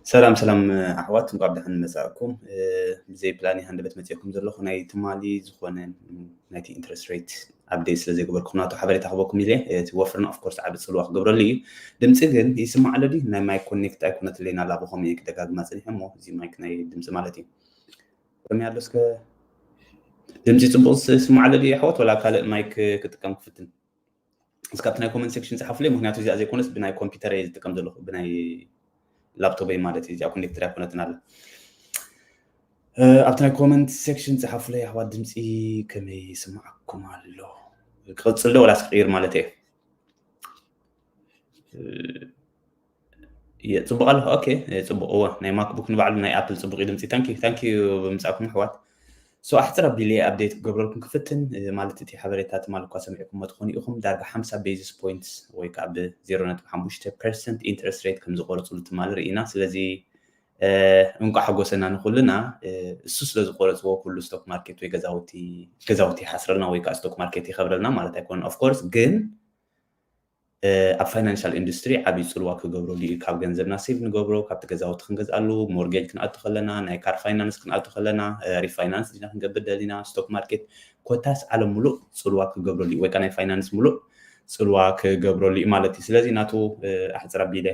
ሰላም ሰላም ኣሕዋት፣ እንኳዕ ብደሓን መጻእኩም። ብዘይ ፕላን ሃንደበት መጺእኩም ዘለኹ ናይ ትማሊ ዝኾነ ናይቲ ኢንትረስት ሬት ኣፕዴት ስለ ዘይገበርኩም ናቱ ሓበሬታ ክበኩም ኢለ። እቲ ወፍርና ኦፍኮርስ ዓቢ ጽልዋ ክገብረሉ እዩ። ድምፂ ግን ይስማዕ ኣሎ ድዩ? ናይ ማይክ ኮኔክት ኣይኮነትለይን ኣላ፣ ብኸምኡ እየ ክደጋግማ ጸኒሐ እሞ፣ እዚ ማይክ ናይ ድምፂ ማለት እዩ። ከመይ ኣሎ እስከ ድምፂ ጽቡቕ ይስማዕ ኣሎ ድዩ ኣሕዋት? ወላ ካልእ ማይክ ክጥቀም ክፍትን? እስካብቲ ናይ ኮመንት ሴክሽን ጸሓፉለይ፣ ምክንያቱ እዚኣ ዘይኮነስ ብናይ ኮምፒውተር እየ ዝጥቀም ዘለኹ፣ ብናይ ላፕቶፕ ማለት እዩ። እዚኣ ኮኔክትድ ኣይኮነትን ኣላ። ኣብቲ ናይ ኮመንት ሴክሽን ጸሓፉለይ ኣሕዋት፣ ድምፂ ከመይ ይስማዓኩም ኣሎ? ክቕጽል ዶ ወላስ ክቕይር ማለት እየ? ጽቡቕ ኣለኹ። ኦኬ፣ ጽቡቕ። እወ፣ ናይ ማክቡክ ንባዕሉ ናይ ኣፕል ጽቡቕ እዩ ድምፂ። ታንኪ ታንኪ ብምጻእኩም ኣሕዋት። ሶ ኣሕፅር ኣቢለ ኣፕዴት ክገብረልኩም ክፍትን፣ ማለት እቲ ሓበሬታ ትማሊ እኳ ሰሚዕኩሞ ትኾኑ ኢኹም። ዳርጋ ሓምሳ ቤዚስ ፖይንትስ ወይ ከዓ ብ ዜሮ ነጥቢ ሓሙሽተ ፐርሰንት ኢንትረስት ሬት ከም ዝቆረፅሉ ትማሊ ርኢና። ስለዚ እንቋዕ ሓጎሰና ንኩልና። እሱ ስለ ዝቆረፅዎ ኩሉ ስቶክ ማርኬት ወይ ገዛውቲ ገዛውቲ ይሓስረልና ወይ ከዓ ስቶክ ማርኬት ይኸብረልና ማለት ኣይኮነን። ኦፍኮርስ ግን ኣብ ፋይናንሻል ኢንዱስትሪ ዓብዪ ፅልዋ ክገብረሉ እዩ። ካብ ገንዘብና ሴቭ ንገብሮ፣ ካብቲ ገዛውቲ ክንገዝኣሉ፣ ሞርጌጅ ክንኣቱ ከለና፣ ናይ ካር ፋይናንስ ክንኣቱ ከለና፣ ሪፋይናንስ ዲና ክንገብር ደሊና፣ ስቶክ ማርኬት ኮታስ ዓለም ሙሉእ ፅልዋ ክገብረሉ እዩ። ወይ ከዓ ናይ ፋይናንስ ሙሉእ ፅልዋ ክገብረሉ እዩ ማለት እዩ። ስለዚ ናቱ ኣሕፅር ኣቢለ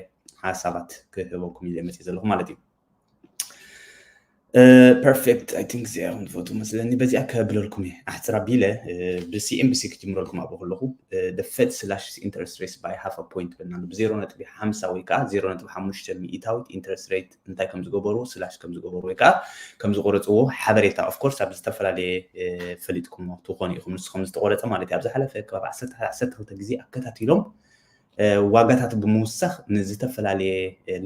ሓሳባት ክህበኩም ኢለ መፅእ ዘለኹ ማለት እዩ። ፐርፌክት። ኣይ ቲንክ እዚኣ ኢኹም ትፈትዉ መስለኒ። በዚኣ ከብለልኩም እየ ኣሕፅር ኣቢለ። ብሲኤምቢሲ ክጅምረልኩም ኣብኡ ከለኹ፣ ደ ፌድ ስላሽ ኢንተረስት ሬትስ ባይ ሃፍ ፖይንት በልና፣ ብዜሮ ነጥቢ ሓምሳ ወይ ከዓ ዜሮ ነጥቢ ሓሙሽተ ሚእታዊት ኢንተረስት ሬት እንታይ ከም ዝገበሩ፣ ስላሽ ከም ዝገበሩ ወይ ከዓ ከም ዝቆረፅዎ ሓበሬታ። ኦፍኮርስ ኣብ ዝተፈላለየ ፈሊጥኩሞ ትኾኑ ኢኹም፣ ንስኹም ዝተቆረፀ ማለት እዩ። ኣብ ዝሓለፈ ከባቢ ዓሰርተ ዓሰርተ ክልተ ግዜ ኣከታቲሎም ዋጋታት ብምውሳኽ ንዝተፈላለየ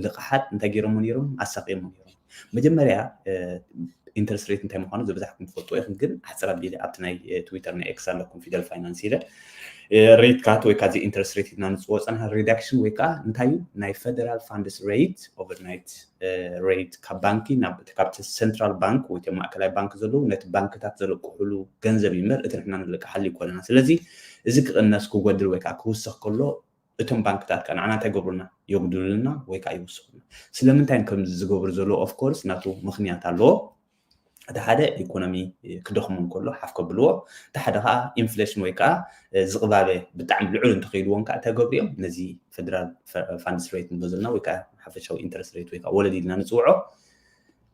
ልቕሓት እንታይ ገይሮሞ ነይሮም? ኣሳቂሞ ነይሮም። መጀመርያ ኢንተረስት ሬት እንታይ ምዃኑ ዝበዛሕኩም ትፈልጡ ኢኹም፣ ግን ኣሕፅር ኣቢለ ኣብቲ ናይ ትዊተር ናይ ኤክስ ኣለኩም ፊደል ፋይናንስ ኢለ ሬት ካት ወይ ከዓ ኢንተረስት ሬት ኢልና ንፅዎ ፀንሓ ሪዳክሽን ወይ ከዓ እንታይ እዩ ናይ ፌደራል ፋንድስ ሬት ኦቨርናይት ሬት ካብ ባንኪ ካብቲ ሰንትራል ባንክ ወይ ማእከላይ ባንክ ዘለዉ ነቲ ባንክታት ዘለቅሕሉ ገንዘብ እዩ እምበር እቲ ንሕና ንልቅሓሉ ይኮነና። ስለዚ እዚ ክቕነስ ክጎድል ወይ ከዓ ክውሰኽ ከሎ እቶም ባንክታት ከዓ ንዓና እንታይ ይገብሩልና? የጉድሉልና ወይ ከዓ ይውስኹልና። ስለምንታይ ከም ዝገብሩ ዘለዉ ኦፍኮርስ ናቱ ምክንያት ኣለዎ። እቲ ሓደ ኢኮኖሚ ክደኽሙ እንከሎ ሓፍ ከብልዎ፣ እቲ ሓደ ከዓ ኢንፍሌሽን ወይ ከዓ ዝቕባበ ብጣዕሚ ልዑል እንተኸይድዎም ከዓ እንታይ ገብሩ እዮም? ነዚ ፌደራል ፋንድስ ሬት ንብሎ ዘለና ወይ ከዓ ሓፈሻዊ ኢንተረስት ሬት ወይ ከዓ ወለድ ኢልና ንፅውዖ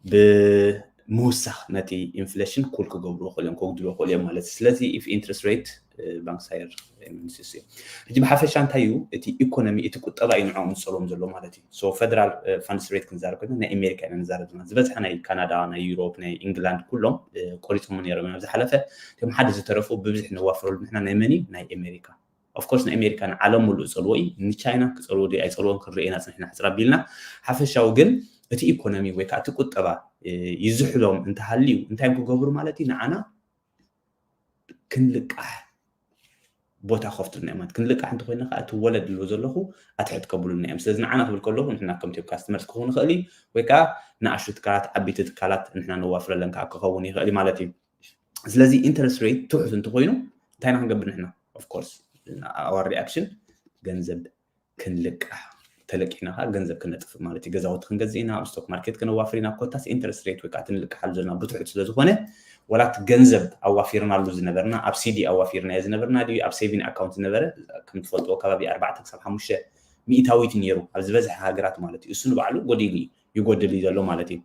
ብምውሳኽ ነቲ ኢንፍሌሽን ኩል ክገብርዎ ክእሉ እዮም፣ ከጉድልዎ ክእሉ እዮም ማለት እዩ። ስለዚ ኢፍ ኢንትረስት ሬት ባንክስ ሃየር ኤምኤንሲስ እዩ። ሕጂ ብሓፈሻ እንታይ እዩ እቲ ኢኮኖሚ፣ እቲ ቁጠባ እዩ ንዕኦም ዝፀልዎም ዘሎ ማለት እዩ። ሶ ፌደራል ፋንድስ ሬት ክንዛረብ ኮይና ናይ ኣሜሪካ ኢና ንዛረብ ዘለና። ዝበዝሓ ናይ ካናዳ፣ ናይ ዩሮፕ፣ ናይ ኢንግላንድ ኩሎም ቆሪፆም ነይሮም እዮም። ኣብ ዝሓለፈ እቶም ሓደ ዝተረፉ ብብዝሒ ነዋፍረሉ ንሕና ናይ መን እዩ? ናይ ኣሜሪካ። ኦፍኮርስ ንኣሜሪካ ንዓለም ሙሉእ ዝፀልዎ እዩ። ንቻይና ክፀልዎ ድዩ ኣይፀልዎን ክንርኢ ኢና ፅኒሕና ሕፅር ኣቢልና። ሓፈሻዊ ግን እቲ ኢኮኖሚ ወይ ከዓ እቲ ቁጠባ ይዝሕሎም እንተሃልዩ እንታይ እዮም ክገብሩ ማለት እዩ? ንዓና ክንልቃሕ ቦታ ከፍቱልና እዮም ማለት። ክንልቃሕ እንተኮይና ከዓ እቲ ወለድ ዝብሎ ዘለኹ ኣትሕት ከብሉልና እዮም። ስለዚ ንዓና ክብል ከለኹ ንሕና ከምቲ ካስተመርስ ክኸውን ይኽእል እዩ፣ ወይ ከዓ ንኣሽቱ ትካላት ዓበይቲ ትካላት ንሕና ነዋፍረለን ከዓ ክኸውን ይኽእል እዩ ማለት እዩ። ስለዚ ኢንተረስት ሬት ትሑት እንተኮይኑ እንታይ ኢና ክንገብር ንሕና? ኦፍኮርስ ኣዋር ሪኣክሽን ገንዘብ ክንልቃሕ፣ ተለቂሕና ከዓ ገንዘብ ክነጥፍእ ማለት እዩ። ገዛውቲ ክንገዝእ ኢና፣ ኣብ ስቶክ ማርኬት ክነዋፍር ኢና። ኮታስ ኢንተረስት ሬት ወይ ከዓ ትንልቃሓሉ ዘለና ብትሑት ስለዝኮነ ዋላ እቲ ገንዘብ ኣዋፊርናሉ ዝነበርና ኣብ ሲዲ ኣዋፊርናዮ ዝነበርና ድዩ ኣብ ሴቪን ኣካውንት ዝነበረ ከም ትፈልጥዎ ከባቢ ኣርባዕተ ክሳብ ሓሙሽተ ሚእታዊት እዩ ነይሩ ኣብ ዝበዝሐ ሃገራት ማለት እዩ። እሱ ንባዕሉ ጎዲሉ እዩ ይጎድል እዩ ዘሎ ማለት እዩ።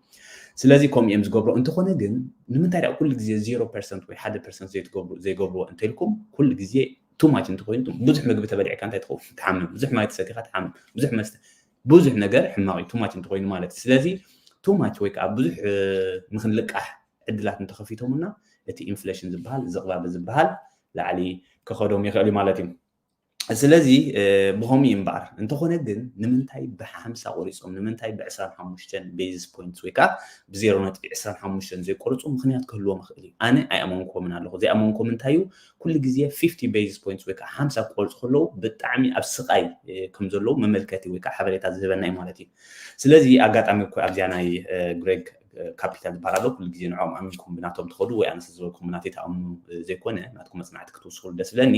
ስለዚ ከምኡ እዮም ዝገብሮ። እንተኾነ ግን ንምንታይ ደኣ ኩሉ ግዜ ዜሮ ፐርሰንት ወይ ሓደ ፐርሰንት ዘይትገብሩ ዘይገብርዎ እንተልኩም ኩሉ ግዜ ቱ ማች እንተኮይኑ ብዙሕ ምግቢ ተበሊዕካ እንታይ ትኸውን? ትሓምም። ብዙሕ ማይ ተሰቲኻ ትሓምም። ብዙሕ መስተ ብዙሕ ነገር ሕማቕ እዩ ቱ ማች እንተኮይኑ ማለት እዩ። ስለዚ ቱ ማች ወይ ከዓ ብዙሕ ንክንልቃሕ ዕድላት እንተኸፊቶምና እቲ ኢንፍሌሽን ዝበሃል ዝቕባበ ዝበሃል ላዕሊ ክኸዶም ይኽእል እዩ ማለት እዩ። ስለዚ ብኸምኡ እዩ እምበኣር። እንተኾነ ግን ንምንታይ ብሓምሳ ቆሪፆም፣ ንምንታይ ብዕስራን ሓሙሽተን ቤዝስ ፖይንትስ ወይ ከዓ ብዜሮ ነጥቢ ዕስራን ሓሙሽተን ዘይቆርፁ ምኽንያት ክህልዎም ይኽእል እዩ። ኣነ ኣይኣመንኩዎምን ኣለኹ። ዘይኣመንኩዎም እንታይ እዩ? ኩሉ ግዜ ፊፍቲ ቤዝስ ፖይንትስ ወይ ከዓ ሓምሳ ክቆርፁ ከለዉ ብጣዕሚ ኣብ ስቓይ ከም ዘለዉ መመልከቲ ወይ ከዓ ሓበሬታ ዝህበና እዩ ማለት እዩ። ስለዚ ኣጋጣሚ እኮ ኣብዚኣ ናይ ግሬግ ካፒታል ዝበሃል ኣሎ። ኩሉ ግዜ ንዕኦም ኣሚንኩም ብናቶም ትኸዱ ወይ ኣነስ ዝበልኩም ብናተይ ተኣምኑ ዘይኮነ ናትኩም መፅናዕቲ ክትውስኹሉ ደስ ዝብለኒ።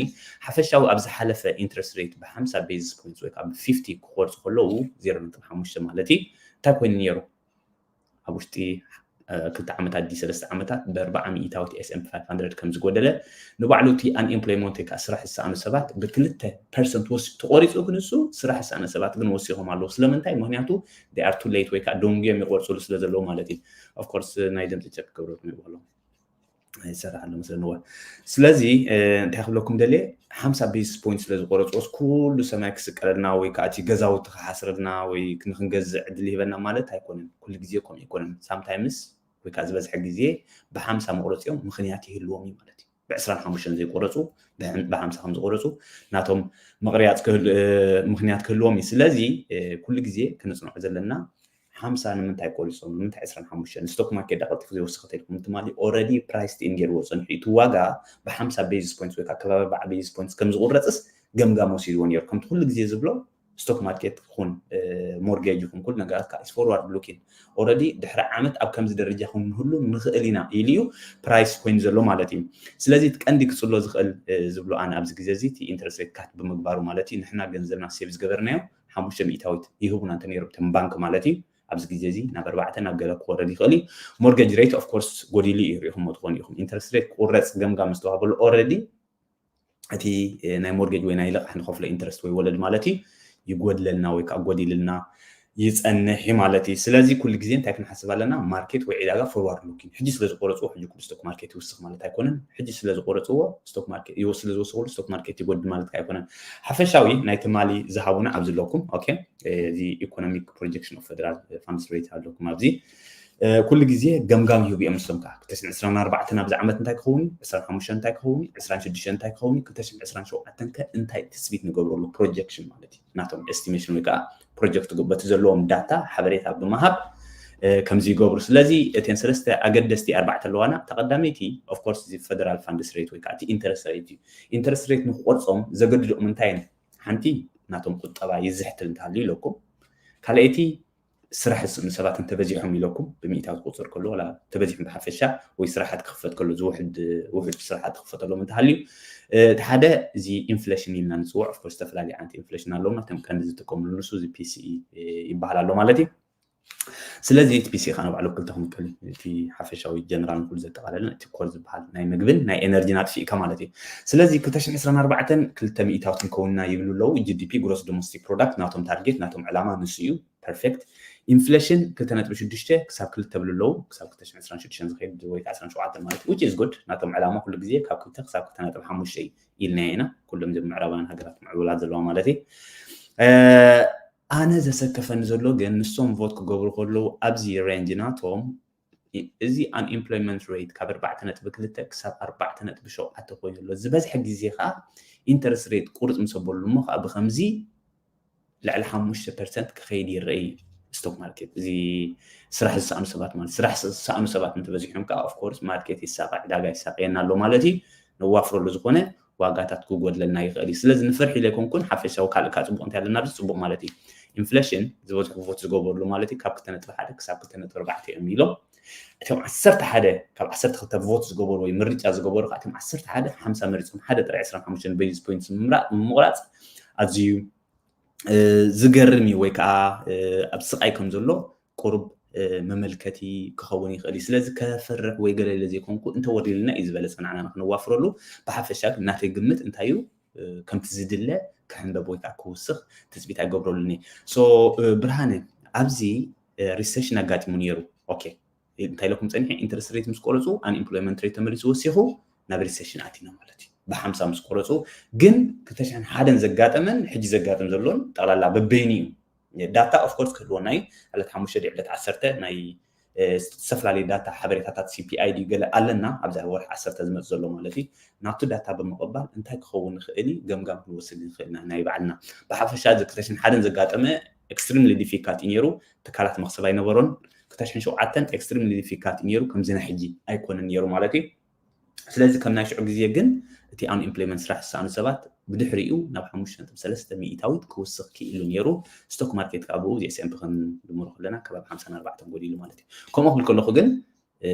ሓፈሻዊ ኣብ ዝሓለፈ ኢንትረስት ሬት ብሓምሳ ቤዝስ ፖይንትስ ወይ ከዓ ብፊፍቲ ክቆርፁ ከለዉ ዜሮ ነጥቢ ሓሙሽተ ማለት እዩ እንታይ ኮይኑ ነይሩ? ኣብ ውሽጢ ክልተ ዓመታት ዲ ሰለስተ ዓመታት ብኣርባዓ ሚእታዊት S and P five hundred ከም ዝጎደለ፣ ንባዕሉ እቲ unemployment ወይ ከዓ ስራሕ ዝሰኣኑ ሰባት ብክልተ ፐርሰንት ተቆሪፁ፣ ግን እሱ ስራሕ ዝሰኣነ ሰባት ግን ወሲኾም ኣለዉ። ስለምንታይ? ምክንያቱ they are too late ወይ ከዓ ደንጉዮም ይቆርፅሉ ስለ ዘለዉ ማለት እዩ። Of course ናይ ድምፂ ቸክ ክገብረልኩም ይብሎ ይሰርሕ ኣሎ መስለኒ። እዋ ስለዚ እንታይ ክብለኩም ደልየ፣ ሓምሳ basis point ስለ ዝቆረፅዎስ ኩሉ ሰማይ ክስቀለልና ወይ ከዓ እቲ ገዛውቲ ክሓስረልና ወይ ንክንገዝእ ዕድል ይህበና ማለት ኣይኮነን። ኩሉ ግዜ ከምኡ ኣይኮነን። ሳምታይምስ ወይ ከዓ ዝበዝሐ ግዜ ብሓምሳ መቁረፂኦም ምክንያት ይህልዎም እዩ ማለት እዩ። ብዕስራን ሓሙሽተን ዘይቆረፁ ብሓምሳ ከም ዝቆረፁ ናቶም ምቕርያፅ ምክንያት ክህልዎም እዩ። ስለዚ ኩሉ ግዜ ክነፅንዖ ዘለና ሓምሳ ንምንታይ ቆሪፆም ንምንታይ ዕስራን ሓሙሽተን? ስቶክ ማርኬት ዳ ቀልጢፉ ዘይወስኽ ተልኩም ትማሊ already price in ገይርዎ ፀኒሑ እቲ ዋጋ ብሓምሳ basis point ወይ ከዓ ከባቢ ኣርባዓ basis point ከም ዝቁረፅስ ገምጋም ወሲድዎ ነይሩ። ከምቲ ኩሉ ግዜ ዝብሎ ስቶክ ማርኬት ይኹን ሞርጌጅ ይኹን ኩሉ ነገራት ከዓ is forward looking already ድሕሪ ዓመት ኣብ ከምዚ ደረጃ ክንህሉ ንኽእል ኢና ኢሉ እዩ ፕራይስ ኮይኑ ዘሎ ማለት እዩ። ስለዚ እቲ ቀንዲ ክፅሎ ዝኽእል ዝብሎ ኣነ ኣብዚ ግዜ እዚ እቲ interest rate cut ብምግባሩ ማለት እዩ ንሕና ገንዘብና ሴቭ ዝገበርናዮ ሓሙሽተ ሚእታዊት ይህቡና እንተ ነይሮም እቶም ባንክ ማለት እዩ ኣብዚ ግዜ እዚ ናብ ኣርባዕተ ናብ ገለ ክወረድ ይኽእል እዩ። Mortgage rate of course ጎዲሉ እዩ ሪኢኹሞ ትኾኑ ኢኹም። Interest rate ክቁረፅ ገምጋም ዝተዋህበሉ already እቲ ናይ ሞርጌጅ ወይ ናይ ልቓሕ ንኸፍሎ interest ወይ ወለድ ማለት እዩ ይጎድለልና ወይ ከዓ ጎዲልልና ይፀንሕ እዩ ማለት እዩ። ስለዚ ኩሉ ግዜ እንታይ ክንሓስብ ኣለና? ማርኬት ወይ ዕዳጋ forward looking ሕጂ ስለ ዝቆረፅዎ ሕጂ ኩሉ ስቶክ ማርኬት ይውስኽ ማለት ኣይኮነን። ሕጂ ስለ ዝቆረፅዎ ስቶክ ማርኬት ይወ- ስለ ዝወሰኽሉ ስቶክ ማርኬት ይጎድል ማለት ኣይኮነን። ሓፈሻዊ ናይ ትማሊ ዝሃቡና ኣብዚ ኣለኩም። ኦኬ፣ እዚ economic projection of federal funds rate ኣለኩም ኣብዚ ኩሉ ግዜ ገምጋም ይህቡ እዮም። ንሶም ከዓ ክልተ ሽሕን ዕስራን ኣርባዕተን ኣብዚ ዓመት እንታይ ክኸውን እዩ፣ ዕስራን ሓሙሽተን እንታይ ክኸውን እዩ፣ ዕስራን ሽዱሽተን እንታይ ክኸውን እዩ፣ ክልተ ሽሕን ዕስራን ሸውዓተን ከ እንታይ ትፅቢት ንገብረሉ ፕሮጀክሽን ማለት እዩ። ናቶም ኤስቲሜሽን ወይ ከዓ ፕሮጀክት በቲ ዘለዎም ዳታ ሓበሬታ ብምሃብ ከምዚ ይገብሩ። ስለዚ እተን ሰለስተ ኣገደስቲ ኣርባዕተ ኣለዋና። ተቐዳመይቲ ኦፍኮርስ እዚ ፌደራል ፋንድስ ሬት ወይ ከዓ እቲ ኢንተረስት ሬት እዩ። ኢንተረስት ሬት ንክቆርፆም ዘገድዶም እንታይ ሓንቲ ናቶም ቁጠባ ይዝሕትል እንተሃልዩ ኢለኩም። ካልኣይቲ ስራሕ ዝስእኑ ሰባት እንተበዚሖም ኢለኩም ብሚእታዊ ዝቁፅር ከሎ ዋላ ተበዚሖም ብሓፈሻ ወይ ስራሓት ክኽፈት ከሎ ዝውሕድ ውሕድ ስራሓት ክኽፈተሎም እንተሃልዩ እቲ ሓደ እዚ ኢንፍሌሽን ኢልና ንፅውዕ። ኦፍኮርስ ዝተፈላለዩ ዓይነት ኢንፍሌሽን ኣለውና። ከም ቀንዲ ዝጥቀምሉ ንሱ እዚ ፒሲኢ ይበሃል ኣሎ ማለት እዩ። ስለዚ እቲ ፒሲኢ ከዓ ንባዕሉ ክልተ ክምቀል እዩ። እቲ ሓፈሻዊ ጀነራል ንኩሉ ዘጠቃለለ እቲ ኮር ዝበሃል ናይ ምግብን ናይ ኤነርጂን ኣጥፊእካ ማለት እዩ። ስለዚ ክልተ ሽሕን ዕስራን ኣርባዕተን ክልተ ሚእታዊ ክንከውንና ይብሉ ኣለዉ። ጂዲፒ ግሮስ ዶሜስቲክ ፕሮዳክት ናቶም ታርጌት ናቶም ዕላማ ንሱ እዩ። ፐርፌክት። ኢንፍሌሽን ክልተ ነጥቢ ሽዱሽተ ክሳብ ክልተ ብሉ ኣለዉ ክሳብ ክልተ ሽሕን ዕስራን ሽዱሽተን ዝኸይድ ወይ ከዓ ዕስራን ሸውዓተን ማለት እዩ። Which is good ናቶም ዕላማ ኩሉ ግዜ ካብ ክልተ ክሳብ ክልተ ነጥቢ ሓሙሽተ እዩ ኢልና ኢና። ኩሎም እዞም ምዕራባውያን ሃገራት ምዕቡላት ዘለዋ ማለት እዩ። ኣነ ዘሰከፈኒ ዘሎ ግን ንሶም ቮት ክገብሩ ከለዉ ኣብዚ ሬንጅ ናቶም እዚ unemployment rate ካብ ኣርባዕተ ነጥቢ ክልተ ክሳብ ኣርባዕተ ነጥቢ ሸውዓተ ኮይኑ ኣሎ። ዝበዝሐ ግዜ ከዓ ኢንተረስት ሬት ቁርፅ ምስ ኣበሉ እሞ ከዓ ብከምዚ ልዕሊ ሓሙሽተ ፐርሰንት ክኸይድ ይረአ እዩ ስቶክ ማርኬት። እዚ ስራሕ ዝሰኣኑ ሰባት ማለት ስራሕ ዝሰኣኑ ሰባት እንተበዚሖም ከዓ ኦፍኮርስ ማርኬት ይሳቐ ዕዳጋ ይሳቀየና ኣሎ ማለት እዩ። ነዋፍረሉ ዝኾነ ዋጋታት ክጎድለና ይኽእል እዩ። ስለዚ ንፍርሒ ዘይኮንኩን ሓፈሻዊ ካልእ ከዓ ፅቡቅ እንታይ ኣለና ኣብዚ ፅቡቅ ማለት እዩ። ኢንፍሌሽን ዝበዝሑ ቮት ዝገበርሉ ማለት እዩ ካብ ክልተ ነጥቢ ሓደ ክሳብ ክልተ ነጥቢ ኣርባዕተ እዮም ኢሎም። እቶም ዓሰርተ ሓደ ካብ ዓሰርተ ክልተ ቮት ዝገበሩ ወይ ምርጫ ዝገበሩ ከዓ እቶም ዓሰርተ ሓደ ሓምሳ መሪፆም ሓደ ጥራይ ዕስራን ሓሙሽተን ቤዚስ ፖይንትስ ምምራፅ ኣዝዩ ዝገርም እዩ። ወይ ከዓ ኣብ ስቃይ ከም ዘሎ ቁሩብ መመልከቲ ክኸውን ይኽእል እዩ። ስለዚ ከፍርሕ ወይ ገለ ኢለ ዘይኮንኩ እንተወሪድልና እዩ ዝበለፀ ንዓና ንክነዋፍረሉ። ብሓፈሻ ግን ናተይ ግምት እንታይ እዩ ከምቲ ዝድለ ክሕንበብ ወይ ከዓ ክውስኽ ትፅቢት ኣይገብረሉን እየ። ሶ ብርሃነ ኣብዚ ሪሰሽን ኣጋጢሙ ነይሩ። ኦኬ እንታይ ኢለኩም ፀኒሐ ኢንተረስት ሬት ምስ ቆረፁ ኣንኤምፕሎይመንት ሬት ተመሊሱ ወሲኹ ናብ ሪሰሽን ኣቲና ማለት እዩ። ብሓምሳ ምስ ቆረፁ ግን ክልተ ሽሕን ሓደን ዘጋጠመን ሕጂ ዘጋጥም ዘሎን ጠቕላላ በበይኑ እዩ። ዳታ ኦፍኮርስ ክህልወና እዩ። ዕለት ሓሙሽተ ድዩ ዕለት ዓሰርተ ናይ ዝተፈላለዩ ዳታ ሓበሬታታት ሲፒኣይ ድዩ ገለ ኣለና ኣብዚ ወርሒ ዓሰርተ ዝመፅ ዘሎ ማለት እዩ። ናቱ ዳታ ብምቕባል እንታይ ክኸውን ይኽእል እዩ ገምጋም ክንወስድ ንኽእል ኢና ናይ ባዕልና። ብሓፈሻ እዚ ክልተ ሽሕን ሓደን ዘጋጠመ ኤክስትሪምሊ ዲፊካልት እዩ ነይሩ። ትካላት መኽሰብ ኣይነበሮን። ክልተ ሽሕን ሸውዓተን ኤክስትሪምሊ ዲፊካልት እዩ ነይሩ። ከምዚ ናይ ሕጂ ኣይኮነን ነይሩ ማለት እዩ። ስለዚ ከም ናይ ሽዑ ግዜ ግን እቲ ኣንኤምፕሎይመንት ስራሕ ዝሰኣኑ ሰባት ብድሕሪኡ ናብ ሓሙሽተ ነጥቢ ሰለስተ ሚእታዊት ክውስኽ ክኢሉ ነይሩ። ስቶክ ማርኬት ከዓ ብኡ እዚ ኤስኤምፒ ክንድምሮ ከለና ከባቢ ሓምሳን ኣርባዕተን ጎዲሉ ማለት እዩ። ከምኡ ክብል ከለኹ ግን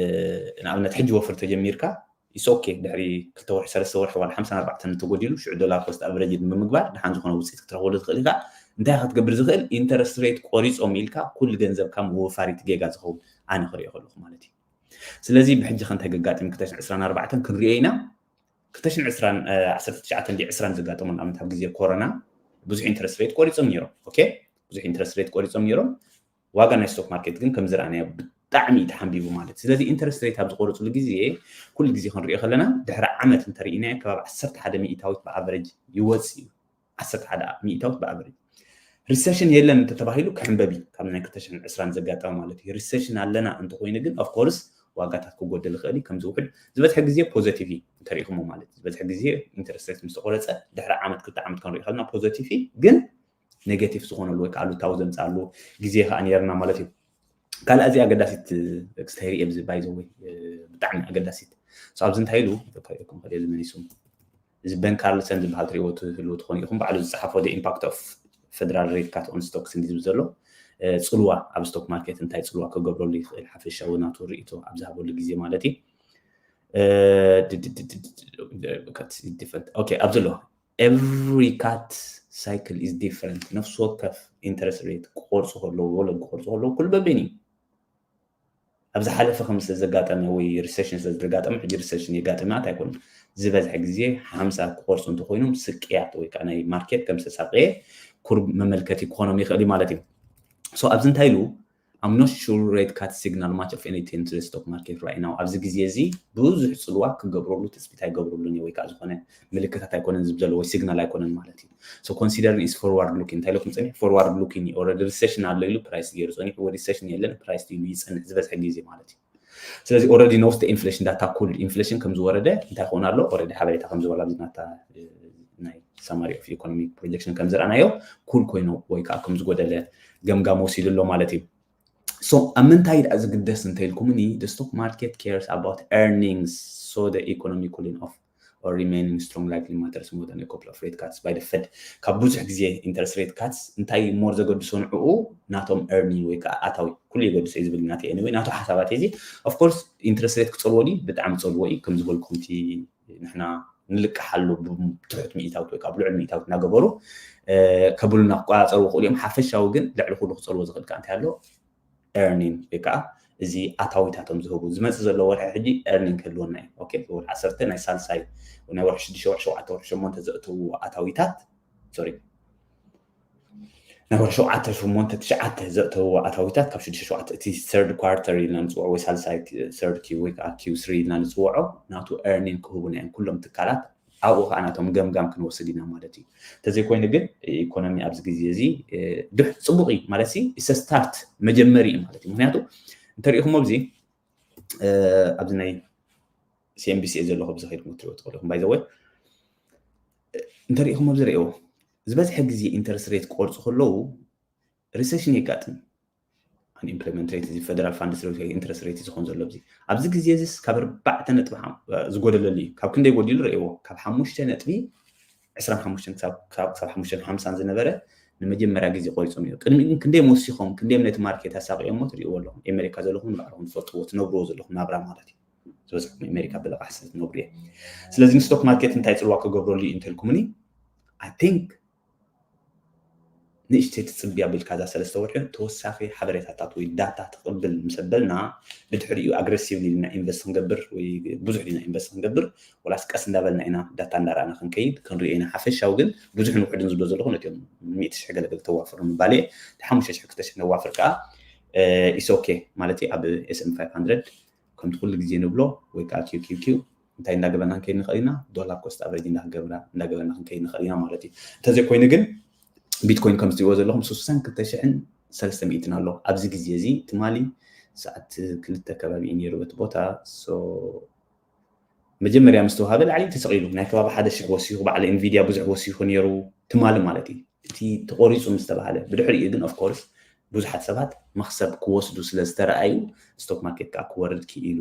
ንኣብነት ሕጂ ወፍሪ ተጀሚርካ ኢስ ኦኬ ድሕሪ ክልተ ወርሒ ሰለስተ ወርሒ ዋላ ሓምሳን ኣርባዕተን እንተጎዲሉ ሽዑ ዶላር ኮስት ኣቨሬጅ ብምግባር ደሓን ዝኾነ ውፅኢት ክትረኽበሉ ትኽእል ኢኻ። እንታይ ክትገብር ዝኽእል? ኢንተረስት ሬት ቆሪጾም ኢልካ ኩሉ ገንዘብካ ምውፋር እቲ ጌጋ ዝኸውን፣ ኣነ ክሪኦ ከለኹ ማለት እዩ። ስለዚ ብሕጂ ከ እንታይ ገጋጥም? ክልተ ሽሕን ዕስራን ኣርባዕተን ክንሪኦ ኢና። ክልተ ሽሕን ዕስራን ዓሰርተ ትሽዓተ ዕስራን ዘጋጠሙ ንኣብነት ኣብ ግዜ ኮሮና ብዙሕ ኢንተረስት ሬት ቆሪጾም ነይሮም። ኦኬ፣ ብዙሕ ኢንተረስት ሬት ቆሪጾም ነይሮም። ዋጋ ናይ ስቶክ ማርኬት ግን ከም ዝረኣናዮ ብጣዕሚ እዩ ተሓንቢቡ ማለት። ስለዚ ኢንተረስት ሬት ኣብ ዝቆረፅሉ ግዜ ኩሉ ግዜ ክንሪኦ ከለና ድሕሪ ዓመት እንተርኢናዮ ከባቢ ዓሰርተ ሓደ ሚእታዊት ብኣቨሬጅ ይወፅ እዩ። ዓሰርተ ሓደ ሚእታዊት ብኣቨሬጅ። ሪሰሽን የለን እንተተባሂሉ ክሕንበብ እዩ ካብ ናይ ክልተ ሽሕን ዕስራን ዘጋጠመ ማለት እዩ። ሪሰሽን ኣለና እንተኮይኑ ግን ኦፍኮርስ ዋጋታት ክጎደል ይኽእል እዩ። ከምዚ ውሕድ ዝበዝሐ ግዜ ፖዘቲቭ እዩ እንተሪኢኹሞ ማለት እዩ። ዝበዝሐ ግዜ ኢንተረስት ሬት ምስ ተቆረፀ ድሕሪ ዓመት ክልተ ዓመት ክንሪኦ ከለና ፖዘቲቭ እዩ፣ ግን ኔጌቲቭ ዝኾነሉ ወይ ከዓ ኣሉታዊ ዘምፅኣሉ ግዜ ከዓ ነይርና ማለት እዩ። ካልእ ኣዝያ ኣገዳሲት ክስተይሪ እየ ብዚ ባይዘወይ ብጣዕሚ ኣገዳሲት ኣብዚ እንታይ ኢሉ ክሪኦኩም ከደ ዝመሊሱ እዚ በን ካርልሰን ዝበሃል ትሪእዎ ትህልው ትኾኑ ኢኹም። ባዕሉ ዝፀሓፎ ኢምፓክት ኦፍ ፌደራል ሬት ካት ኦን ስቶክስ እንዲ ዝብል ዘሎ ጽልዋ ኣብ ስቶክ ማርኬት እንታይ ጽልዋ ክገብረሉ ይኽእል ሓፈሻዊ ናቱ ርእይቶ ኣብ ዝሃበሉ ግዜ ማለት እዩ። ኣብዚ ኣሎ every cut cycle is different። ነፍሲ ወከፍ ኢንተረስት ሬት ክቆርፁ ከለዉ ወለድ ክቆርፁ ከለዉ ኩሉ በበይኑ እዩ። ኣብ ዝሓለፈ ከም ስለ ዘጋጠመ ወይ ሪሰሽን ስለ ዘጋጠመ ሕጂ ሪሰሽን የጋጥም ማለት ኣይኮነን። ዝበዝሐ ግዜ ሓምሳ ክቆርፁ እንተኮይኖም ስቅያት ወይ ከዓ ናይ ማርኬት ከም ዝተሳቀየ ኩርብ መመልከቲ ክኾኖም ይኽእል እዩ ማለት እዩ። So ኣብዚ እንታይ ኢሉ I'm not sure rate cut signal much of anything to the stock market right now። ኣብዚ ግዜ እዚ ብዙሕ ፅልዋ ክገብረሉ ትፅቢት ኣይገብረሉን እዩ ወይ ከዓ ዝኾነ ምልክታት ኣይኮነን ዝብ ዘለዎ ወይ ሲግናል ኣይኮነን ማለት እዩ። So considering is forward looking እንታይ ኢለኩም ፀኒሑ forward looking እዩ። Already recession ኣሎ ኢሉ ፕራይስ ገይሩ ፀኒሑ ወይ recession የለን ፕራይስ ኢሉ ይፀንሕ ዝበዝሐ ግዜ ማለት እዩ። ስለዚ already knows the inflation data cooled። ኢንፍሌሽን ከም ዝወረደ እንታይ ክኾን ኣሎ already ሓበሬታ ከም ዝበላ ኣብዚ ናታ ናይ summary of economic projection ከም ዝረኣናዮ ኩል ኮይኑ ወይ ከዓ ከም ዝጎደለ ገምጋም ወሲዱ ኣሎ ማለት እዩ። So ኣብ ምንታይ ደኣ ዝግደስ እንተኢልኩምኒ the stock market cares about earnings, so the economy cooling off or remaining strong likely matters more than a couple of rate cuts by the Fed። ካብ ብዙሕ ግዜ ኢንተረስት ሬት ካትስ እንታይ more ዘገድሶ ንዕኡ ናቶም earning ወይ ከዓ ኣታዊ ኩሉ የገድሶ እዩ ዝብል ናተይ anyway ናቱ ሓሳባት እዚ of course ኢንተረስት ሬት ክፀልዎ ድዩ? ብጣዕሚ ፀልዎ እዩ። ከም ዝበልኩም እቲ ንሕና ንልቅሓሉ ትሑት ሚእታዊት ወይ ከዓ ብልዑል ሚእታዊት እናገበሩ ከብሉና ክቆፃፀሩ ይኽእሉ እዮም። ሓፈሻዊ ግን ልዕሊ ኩሉ ክፀልዎ ዝኽእል ከዓ እንታይ ኣሎ earning ወይ ከዓ እዚ ኣታዊታቶም ዝህቡ ዝመፅእ ዘሎ ወርሒ ሕጂ earning ክህልወና እዩ። ኦኬ ወርሒ ዓሰርተ ናይ ሳልሳይ ናይ ወርሒ ሽዱሽተ ወርሒ ሸውዓተ ወርሒ ሸሞንተ ዘእተውዎ ኣታዊታት ሶሪ ናይ ወርሒ ሸውዓተ ሸሞንተ ትሽዓተ ዘእተውዎ ኣታዊታት ካብ ሽዱሽተ ሸውዓተ እቲ third quarter ኢልና ንፅውዖ ወይ ሳልሳይ third Q ወይ ከዓ Q three ኢልና ንፅውዖ ናቱ earning ክህቡና እዮም ኩሎም ትካላት ኣብኡ ከዓ ናቶም ገምጋም ክንወስድ ኢና ማለት እዩ። እንተዘይኮይኑ ግን ኢኮኖሚ ኣብዚ ግዜ እዚ ድሕ ፅቡቅ እዩ ማለት ሲ start መጀመሪ እዩ ማለት እዩ። ምክንያቱ እንተሪኢኹም ኣብዚ ኣብዚ ናይ CNBC ዘለኹ ብዚ ከይድኩም ትሪኦ ትኽእሉ ኢኹም by the way እንተሪኢኹም ኣብዚ ሪእዎ ዝበዝሐ ግዜ ኢንተረስት ሬት ክቆርፁ ከለዉ ሪሰሽን የጋጥም። Unemployment rate እዚ federal fund interest rate ዝኮን ዘሎ ኣብዚ ኣብዚ ግዜ እዚ ካብ ኣርባዕተ ነጥቢ ዝጎደለሉ እዩ። ካብ ክንደይ ጎዲሉ ርእይዎ ካብ ሓሙሽተ ነጥቢ ዕስራን ሓሙሽተን ክሳብ ሓሙሽተ ሓምሳን ዝነበረ ንመጀመርያ ግዜ ቆሪፆም እዩ። ቅድሚ ግን ክንደይ ወሲኾም ክንደይ ነቲ ማርኬት ኣሳቂኦሞ ትርእይዎ ኣለኹም። ኣሜሪካ ዘለኹም ንባዕልኹም ትፈልጥዎ ትነብርዎ ዘለኹም ናብራ ማለት እዩ። ዝበዝሕኩም ኣሜሪካ ብልቃሕ ስለ ትነብሩ እየ። ስለዚ ንስቶክ ማርኬት እንታይ ፅልዋ ክገብረሉ እዩ እንተልኩምኒ I think ንእሽተይ ትፅቢ ኣቢልካ እዛ ሰለስተ ወርሒ ተወሳኺ ሓበሬታታት ወይ ዳታ ትቕብል ምስ ኣበልና ብድሕሪኡ ኣግረሲቭሊ ዲና ኢንቨስት ክንገብር ወይ ብዙሕ ዲና ኢንቨስት ክንገብር ወላስ ቀስ እንዳበልና ኢና ዳታ እንዳረኣና ክንከይድ ክንሪኦ ኢና። ሓፈሻዊ ግን ብዙሕን ውሕድን ዝብሎ ዘለኹ ነቲኦም ሚእቲ ሽሕ ገለገለ ተዋፍሩ ምባል እየ። ሓሙሽተ ሽሕ ክልተ ሽሕ ነዋፍር ከዓ ኢስ ኦኬ ማለት እዩ። ኣብ S and P five hundred ከምቲ ኩሉ ግዜ ንብሎ ወይ ከዓ QQQ እንታይ እንዳገበርና ክንከይድ ንኽእል ኢና ዶላር ኮስት ኣቨሬጅ እንዳገበርና ክንከይድ ንኽእል ኢና ማለት እዩ። እንተዘይኮይኑ ግን ቢትኮይን ከም ዝትሪእዎ ዘለኹም ስሳን ክልተ ሽሕን ሰለስተ ሚእትን ኣሎ ኣብዚ ግዜ እዚ ትማሊ ሰዓት ክልተ ከባቢ እዩ ነይሩ በቲ ቦታ። መጀመርያ ምስ ተዋሃበ ላዕሊ ተሰቒሉ ናይ ከባቢ ሓደ ሽሕ ወሲኹ በዓል ኢንቪድያ ብዙሕ ወሲኹ ነይሩ ትማሊ ማለት እዩ። እቲ ተቆሪፁ ምስ ተባሃለ ብድሕሪኡ ግን ኦፍኮርስ ብዙሓት ሰባት መክሰብ ክወስዱ ስለ ዝተረኣዩ ስቶክ ማርኬት ከዓ ክወርድ ክኢሉ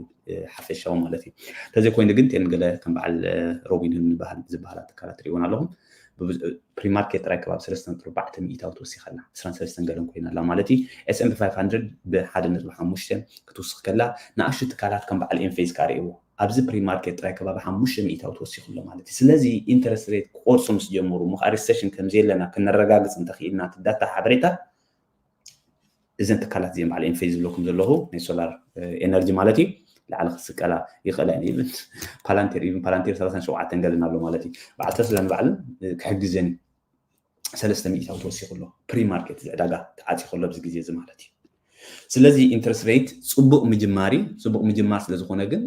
ሓፈሻዊ ማለት እዩ። እንተዘይኮይኑ ግን ቴን ገለ ከም በዓል ሮቢን ዝበሃላ ትካላት ትሪእዎን ኣለኹም። ፕሪማርኬት ጥራይ ከባቢ ሰለስተ ነጥቢ ኣርባዕተ ሚእታዊ ትወሲኸላ ዕስራን ሰለስተን ገለን ኮይና ኣላ ማለት እዩ። S and P five hundred ብሓደ ነጥቢ ሓሙሽተ ክትውስኽ ከላ ንኣሽቱ ትካላት ከም በዓል ኤንፌዝ ከዓ ርእይዎ ኣብዚ pre market ጥራይ ከባቢ ሓሙሽተ ሚእታዊ ተወሲኹ ኣሎ ማለት እዩ። ስለዚ interest rate ክቆርፁ ምስ ጀመሩ፣ እሞ ከዓ recession ከም ዘየለና ክነረጋግፅ እንተኽኢልና፣ እቲ ዳታ ሓበሬታ እዘን ትካላት እዚአን በዓል ኤንፌዝ ዝብለኩም ዘለኹ ናይ ሶላር ኤነርጂ ማለት እዩ፣ ላዕሊ ክስቀላ ይኽእላ እየን። ኢቭን ፓላንቴር ኢቭን ፓላንቴር ሰላሳን ሸውዓተን ገለን ኣሎ ማለት እዩ። በዓል ተስላን በዓልን ክሕግዘን እዩ። ሰለስተ ሚእታዊ ተወሲኹ ኣሎ። pre market እዚ ዕዳጋ ተዓፂ ከሎ ኣብዚ ግዜ እዚ ማለት እዩ። ስለዚ interest rate ፅቡቅ ምጅማር እዩ። ፅቡቅ ምጅማር ስለዝኾነ ግን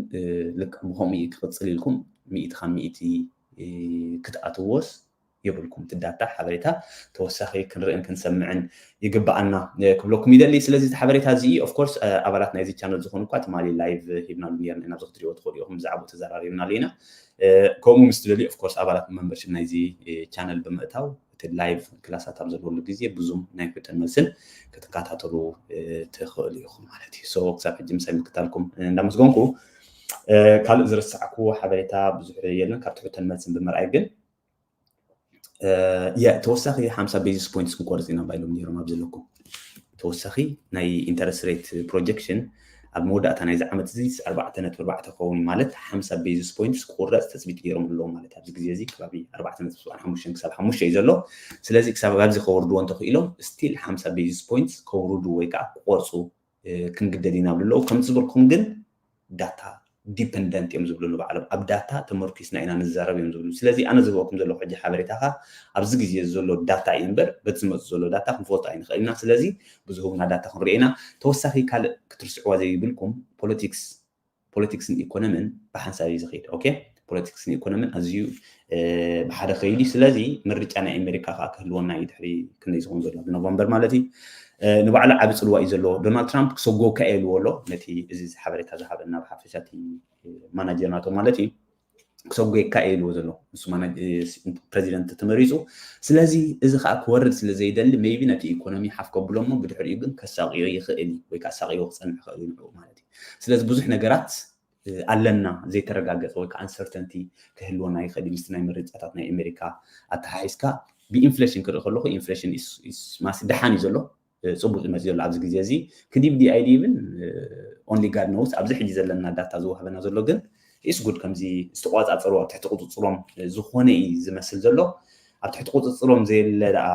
ልክዕ ብከምኡ እዩ ክቕፅል ኢልኩም ሚእቲ ካብ ሚእቲ ክትኣትዎስ የብልኩም። እቲ ዳታ ሓበሬታ ተወሳኺ ክንርእን ክንሰምዕን ይግብኣና ክብለኩም ይደሊ። ስለዚ እቲ ሓበሬታ እዚ of course ኣባላት ናይዚ ቻነል ዝኾኑ እኳ ትማሊ ላይቭ ሂብናሉ ነርና ኢና፣ ኣብዚ ክትሪኦ ትኽእሉ ኢኹም። ብዛዕባኡ ተዘራሪብናሉ ኢና። ከምኡ ምስ ትደልዩ of course ኣባላት መምበርሽፕ ናይዚ ቻነል ብምእታው እቲ ላይቭ ክላሳት ኣብ ዘለሉ ግዜ ብዙም ናይ ሕቶን መልስን ክትከታተሉ ትኽእሉ ኢኹም ማለት እዩ። So ክሳብ ሕጂ ምሳይ ምክታልኩም እንዳመስገንኩ ካልእ ዝረሳዕኩዎ ሓበሬታ ብዙሕ የለን። ካብቲ ሕቶን መልስን ብምርኣይ ግን የ ተወሳኺ ሓምሳ basis points ክንቆርፅ ኢና ባይሎም ነይሮም ኣብ ዘለኩም ተወሳኺ ናይ interest rate projection ኣብ መወዳእታ ናይዚ ዓመት እዚ ኣርባዕተ ነጥቢ ኣርባዕተ ክኸውን እዩ ማለት ሓምሳ basis points ክቁረፅ ትፅቢት ገይሮም ኣለዉ ማለት ኣብዚ ግዜ እዚ ከባቢ ኣርባዕተ ነጥቢ ሰብዓን ሓሙሽተን ክሳብ ሓሙሽተ እዩ ዘሎ። ስለዚ ክሳብ ኣብዚ ከወርድዎ እንተኽኢሎም still ሓምሳ basis points ከውርዱ ወይ ከዓ ክቆርፁ ክንግደድ ኢና ብለዉ። ከምቲ ዝበልኩም ግን ዳታ dependent እዮም ዝብሉ ንባዕሎም ኣብ ዳታ ተመርኪስና ኢና ንዛረብ እዮም ዝብሉ። ስለዚ ኣነ ዝህበኩም ዘለኹ ሕጂ ሓበሬታ ከኣ ኣብዚ ግዜ ዘሎ ዳታ እዩ እምበር በቲ ዝመጽእ ዘሎ ዳታ ክንፈልጦ ኣይንኽእል ኢና። ስለዚ ብዝህቡና ዳታ ክንርኢ ኢና። ተወሳኺ ካልእ ክትርስዕዋ ዘይብልኩም ፖለቲክስ ፖለቲክስን ኢኮኖምን ብሓንሳብ እዩ ዝኸይድ። ኦኬ ፖለቲክስን ኢኮኖምን ኣዝዩ ብሓደ ከይዱ። ስለዚ ምርጫ ናይ ኣሜሪካ ከዓ ክህልወና እዩ ድሕሪ ክንደይ ዝኸውን ዘሎ ብኖቨምበር ማለት እዩ። ንባዕሉ ዓቢ ፅልዋ እዩ ዘለዎ። ዶናልድ ትራምፕ ክሰጎካ እየ ኢልዎ ኣሎ ነቲ እዚ ሓበሬታ ዝሃበና ብሓፈሻ እቲ ማናጀር ናቶም ማለት እዩ። ክሰጎካ እየ ኢልዎ ዘሎ ንሱ ፕሬዚደንት ተመሪፁ። ስለዚ እዚ ከዓ ክወርድ ስለ ዘይደሊ maybe ነቲ ኢኮኖሚ ሓፍ ከብሎ እሞ ብድሕሪኡ ግን ከሳቅዮ ይኽእል እዩ ወይ ከዓ ሳቅዮ ክፀንሕ ይኽእል እዩ ንዕኡ ማለት እዩ። ስለዚ ብዙሕ ነገራት ኣለና ዘይተረጋገፀ ወይ ከዓ uncertainty ክህልወና ይኽእል እዩ። ምስቲ ናይ ምርጫታት ናይ ኣሜሪካ ኣተሓሒዝካ ብኢንፍሌሽን ክርኢ ከለኹ ኢንፍሌሽን ማሲ ደሓን እዩ ዘሎ፣ ፅቡቅ ይመፅእ ዘሎ ኣብዚ ግዜ እዚ ክዲብ ዲ ኣይዲ እውን only God knows ኣብዚ ሕጂ ዘለና ዳታ ዝወሃበና ዘሎ ግን is good ከምዚ ዝተቆፃፀሩ ኣብ ትሕቲ ቁፅፅሮም ዝኾነ እዩ ዝመስል ዘሎ። ኣብ ትሕቲ ቁፅፅሮም ዘየለ ደኣ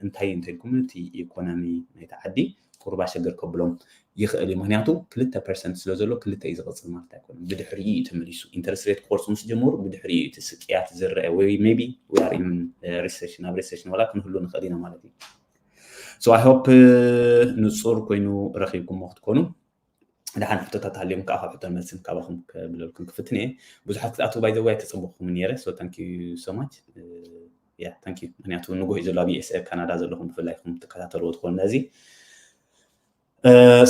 እንታይ እንተልኩም እቲ ኢኮኖሚ ናይቲ ዓዲ ቁሩብ ኣሸገር ከብሎም ይኽእል እዩ። ምክንያቱ ክልተ ፐርሰንት ስለ ዘሎ ክልተ እዩ ዝቕፅል ማለት ኣይኮነን። ብድሕሪኡ እዩ ተመሊሱ። ኢንተረስት ሬት ክቆርፁ ምስ ጀመሩ ብድሕሪኡ እዩ እቲ ስቅያት ዝረአ ወይ maybe we are in recession፣ ኣብ ሬሴሽን ዋላ ክንህሉ ንኽእል ኢና ማለት እዩ። So I hope ንፁር ኮይኑ ረኺብኩሞ ክትኮኑ። ደሓን ሕቶታት ሃልዮም ከዓ ካብ ሕቶን መልስን ካባኹም ክብለልኩም ክፍትን እየ። ብዙሓት ክትኣትዉ by the way ኣይተፀበኹም ነይረ። So thank you so much። Yeah thank you። ምክንያቱ ንጉህ እዩ ዘሎ ኣብ USA ካናዳ ዘለኹም ብፍላይ ኢኹም ትከታተልዎ ትኾኑ ነዚ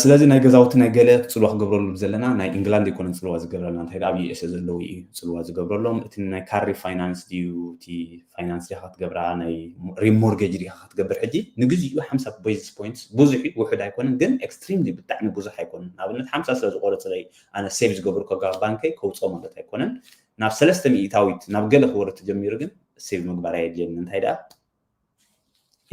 ስለዚ ናይ ገዛውቲ ናይ ገለ ፅልዋ ክገብረሉ ዘለና ናይ ኢንግላንድ ኣይኮነን ፅልዋ ዝገብረልና እንታይ ኣብ USA ዘለዉ እዩ ፅልዋ ዝገብረሎም። እቲ ናይ ካሪ ፋይናንስ ድዩ እቲ ፋይናንስ ዲኻ ክትገብራ ናይ ሪሞርጌጅ ዲኻ ክትገብር ሕጂ ንግዚኡ ሓምሳ basis points ብዙሕ እዩ ውሑድ ኣይኮነን ግን extremely ብጣዕሚ ብዙሕ ኣይኮነን። ንኣብነት ሓምሳ ስለ ዝቆረፅለይ ኣነ ሴቭ ዝገብር ከጋ ባንከይ ከውፅኦ ማለት ኣይኮነን። ናብ ሰለስተ ሚእታዊት ናብ ገለ ክወርድ ተጀሚሩ ግን ሴቭ ምግባር ኣየድልየኒ እንታይ ደኣ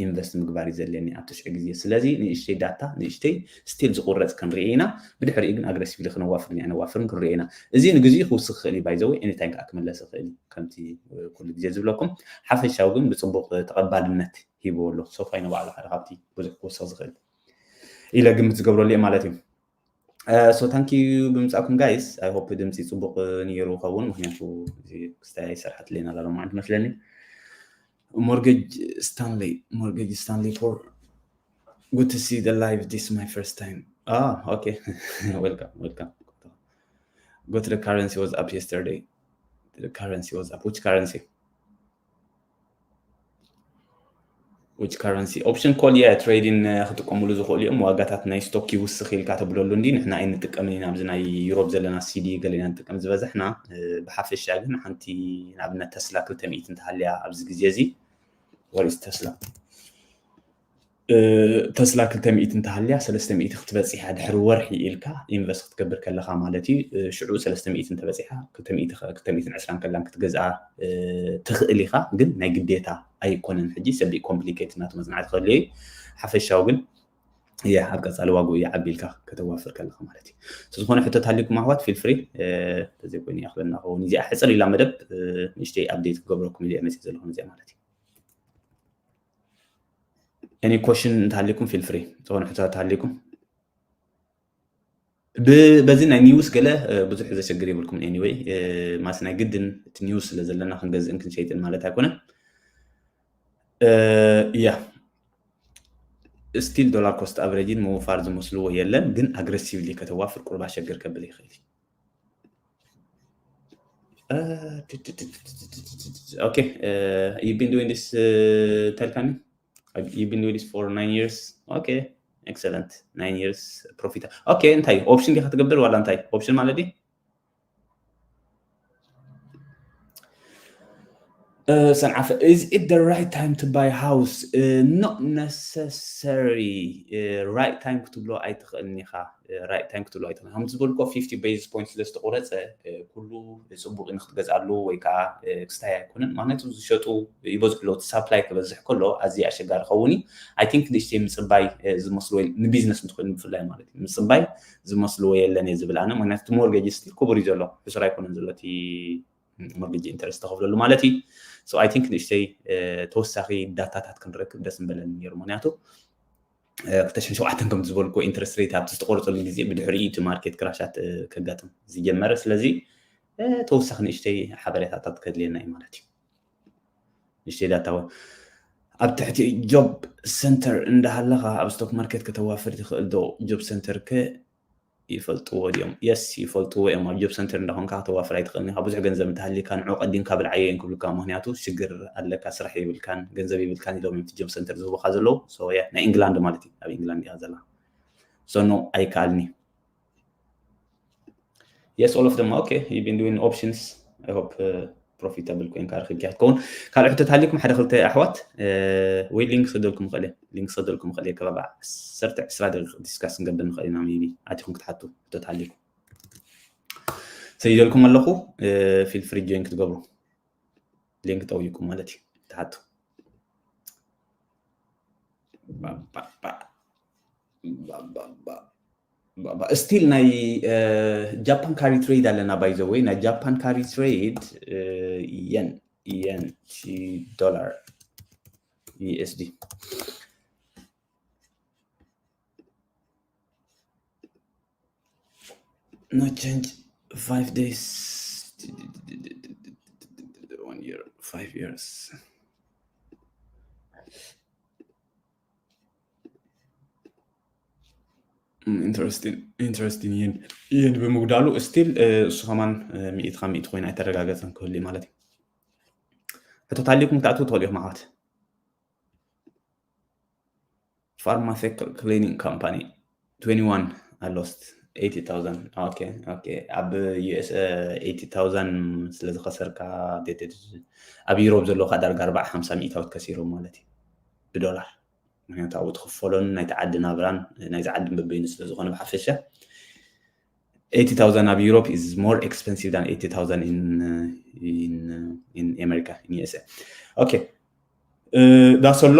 ኢንቨስት ምግባር እዩ ዘድልየኒ ኣብቲ ሽዑ ግዜ። ስለዚ ንእሽተይ ዳታ ንእሽተይ ስቲል ዝቁረፅ ክንርኢ ኢና። ብድሕሪኡ ግን ኣግረሲቭሊ ክነዋፍር ኒያ ነዋፍርን ክንርኢ ኢና። እዚ ንግዚኡ ክውስኽ ክኽእል እዩ ባይዘወይ ኤኒታይም ከዓ ክምለስ ይኽእል እዩ ከምቲ ኩሉ ግዜ ዝብለኩም። ሓፈሻዊ ግን ብፅቡቅ ተቐባልነት ሂብዎ ኣሎ። ሶፋይ ንባዕሉ ሓደ ካብቲ ብዙሕ ክውስኽ ዝኽእል ኢለ ግምት ዝገብረሉ እየ ማለት እዩ። So thank you ብምጻኩም guys። I hope ድምጺ ጽቡቕ ነይሩ ይኸውን ምክንያቱ ክስታይ ኣይሰርሓትለይን ኣላ ሎማዓንቲ መስለኒ። Mortgage Stanley, Mortgage Stanley for good to see the live. This is my first time. Ah, okay. Welcome, welcome. Go to the currency was up yesterday. The currency was up. Which currency? Which currency option call yeah trading ክጥቀምሉ ዝኽእሉ እዮም። ዋጋታት ናይ ስቶክ ይውስኽ ኢልካ ተብለሉ እንዲ ንሕና ኣይንጥቀምን ኢና ኣብዚ ናይ ዩሮፕ ዘለና ሲዲ ገለ ኢና ንጥቀም ዝበዛሕና። ብሓፈሻ ግን ሓንቲ ንኣብነት ተስላ ክልተ ሚእቲ እንተሃልያ ኣብዚ ግዜ እዚ what is ተስላ ተስላ ክልተ ሚእቲ እንተሃልያ ሰለስተ ሚእቲ ክትበፅሕ እያ ድሕሪ ወርሒ ኢልካ ኢንቨስት ክትገብር ከለኻ ማለት እዩ። ሽዑ ሰለስተ ሚእቲ እንተበፂሓ ክልተ ሚእቲ ዕስራን ከላን ክትገዝኣ ትኽእል ኢኻ ግን ናይ ግዴታ ኣይኮነን። ሕጂ ሰቢ ኮምፕሊኬት እናተመፅናዕ ትኽእል እዩ። ሓፈሻዊ ግን እያ ኣብ ቀፃሊ ዋግኡ ይዓቢ ኢልካ ከተዋፍር ከለካ ማለት እዩ። ስለዝኾነ ሕቶታት ሃልዩኩም ኣሕዋት feel free። ተዘይኮይኑ ይኣኽለና ኸውን እዚኣ ሕፅር ኢላ መደብ ንእሽተይ update ክገብረኩም ኢለ መፅእ ዘለኹ እዚኣ ማለት እዩ። Any question እንተሃልዩኩም feel free። ዝኾነ ሕቶታት ሃልዩኩም በዚ ናይ news ገለ ብዙሕ ዘሸግር የብልኩም። Anyway ማስ ናይ ግድን እቲ news ስለ ዘለና ክንገዝእን ክንሸይጥን ማለት ኣይኮነን። እያ still dollar cost average ን ምውፋር ዝመስልዎ የለን፣ ግን aggressively ከተዋፍር ቁርባ ሸግር ከብል ይኽእል። Okay, you've been doing this ተልካኒ? You've been doing this for nine years? Okay, excellent. Nine years profit. Okay, እንታይ option ዲኻ ትገብር ዋላ እንታይ option ማለት ድዩ? ሰንዓፈ is it the right time to buy house? Not necessary. Right time ክትብሎ ኣይትኽእልን ኢኻ። Right time ክትብሎ ኣይትኽእልን። ከም ዝበልኮ fifty basis point ስለ ዝተቆረፀ ኩሉ ፅቡቅ ንክትገዝኣሉ ወይ ከዓ ክስታይ ኣይኮነን። ማለቱ ዝሸጡ ይበዝሑ ኣለዉ። እቲ supply ክበዝሕ ከሎ ኣዝዩ ኣሸጋሪ ኸውን እዩ። I think ንእሽተይ ምፅባይ ዝመስሎ ንቢዝነስ እንትኮይኑ ብፍላይ ማለት እዩ ምፅባይ ዝመስልዎ የለን እየ ዝብል ኣነ። ምክንያቱ እቲ mortgage still ክቡር እዩ ዘሎ፣ ሕሱር ኣይኮነን ዘሎ እቲ mortgage interest ተኸፍለሉ ማለት እዩ። So I think ንእሽተይ ተወሳኺ ዳታታት ክንረክብ ደስ ምበለኒ ነይሩ። ምክንያቱ ክልተ ሽሕን ሸውዓተን ከም ዝበልኩ interest rate ኣብቲ ዝተቆረፀሉ ግዜ ብድሕሪኡ እቲ market crash ኣት ከጋጥም ዝጀመረ። ስለዚ ተወሳኺ ንእሽተይ ሓበሬታታት ከድልየና እዩ ማለት እዩ። ንእሽተይ ዳታ እውን ኣብ ትሕቲ job center እንዳሃለኻ ኣብ stock market ከተዋፍር ትኽእል ዶ? Job center ከ ይፈልጥዎ ድዮም? Yes ይፈልጥዎ እዮም። ኣብ job center እንዳኾንካ ከተዋፍር ኣይትኽእልን ኢኻ። ብዙሕ ገንዘብ እንተሃልዩካ ንዑ ቀዲምካ ብልዓዮ እዮም ክብሉካ። ምክንያቱ ሽግር ኣለካ፣ ስራሕ የብልካን ገንዘብ የብልካን ኢሎም እዮም እቲ job center ዝህቡኻ ዘለዉ። So yeah ናይ ኢንግላንድ ማለት እዩ። ኣብ ኢንግላንድ እያ ዘላ። So no ኣይከኣልን እዩ። Yes all of them. Okay, you've been doing options. I hope profitable ኮይንካ ረኺብካ ክትከውን። ካልእ ሕቶታት ሃልዩኩም ሓደ ክልተ ኣሕዋት ወይ link ክሰደልኩም ይኽእል እየ። Link ክሰደልኩም ይኽእል እየ። ከባቢ ዓሰርተ ዕስራ ደቂቕ discuss ክንገብር ንኽእል ኢና። Maybe ኣቲኹም ክትሓቱ ሕቶታት ሃልዩኩም ሰዲደልኩም ኣለኹ። Feel free join ክትገብሩ። Link ጠውይኩም ማለት እዩ። ትሓቱ። Still ናይ Japan carry trade ኣለና። By the way ናይ Japan carry trade yen yen to dollar U S D. No change. Five days. One year. Five years. Interesting. Interesting. yen yen ብምጉዳሉ still እሱ ከማን ሚእቲ ካብ ሚእቲ ኮይኑ ኣይተረጋገፀን ክህሉ ማለት እዩ። ሕቶታት ሃልዩኩም ክትኣትዉ ትኽእሉ ኢኹም ኣሕዋት። Pharmaceutical cleaning company twenty-one. I lost eighty thousand. Okay, okay. ኣብ U S eighty thousand ስለ ዝኸሰርካ ኣብ Europe ዘለዉ ከዓ ዳርጋ ኣርባዓ ሓምሳ ሚእታዊት ከሲሮም ማለት እዩ ብዶላር። ምክንያቱ ኣብኡ ትኽፈሎን ናይቲ ዓዲ ናብራን ናይዚ ዓዲ በበይኑ ስለ ዝኾነ ብሓፈሻ eighty thousand ኣብ Europe is more expensive than eighty thousand in, in, in America, in U S A. Okay. ዳስ ኣሎ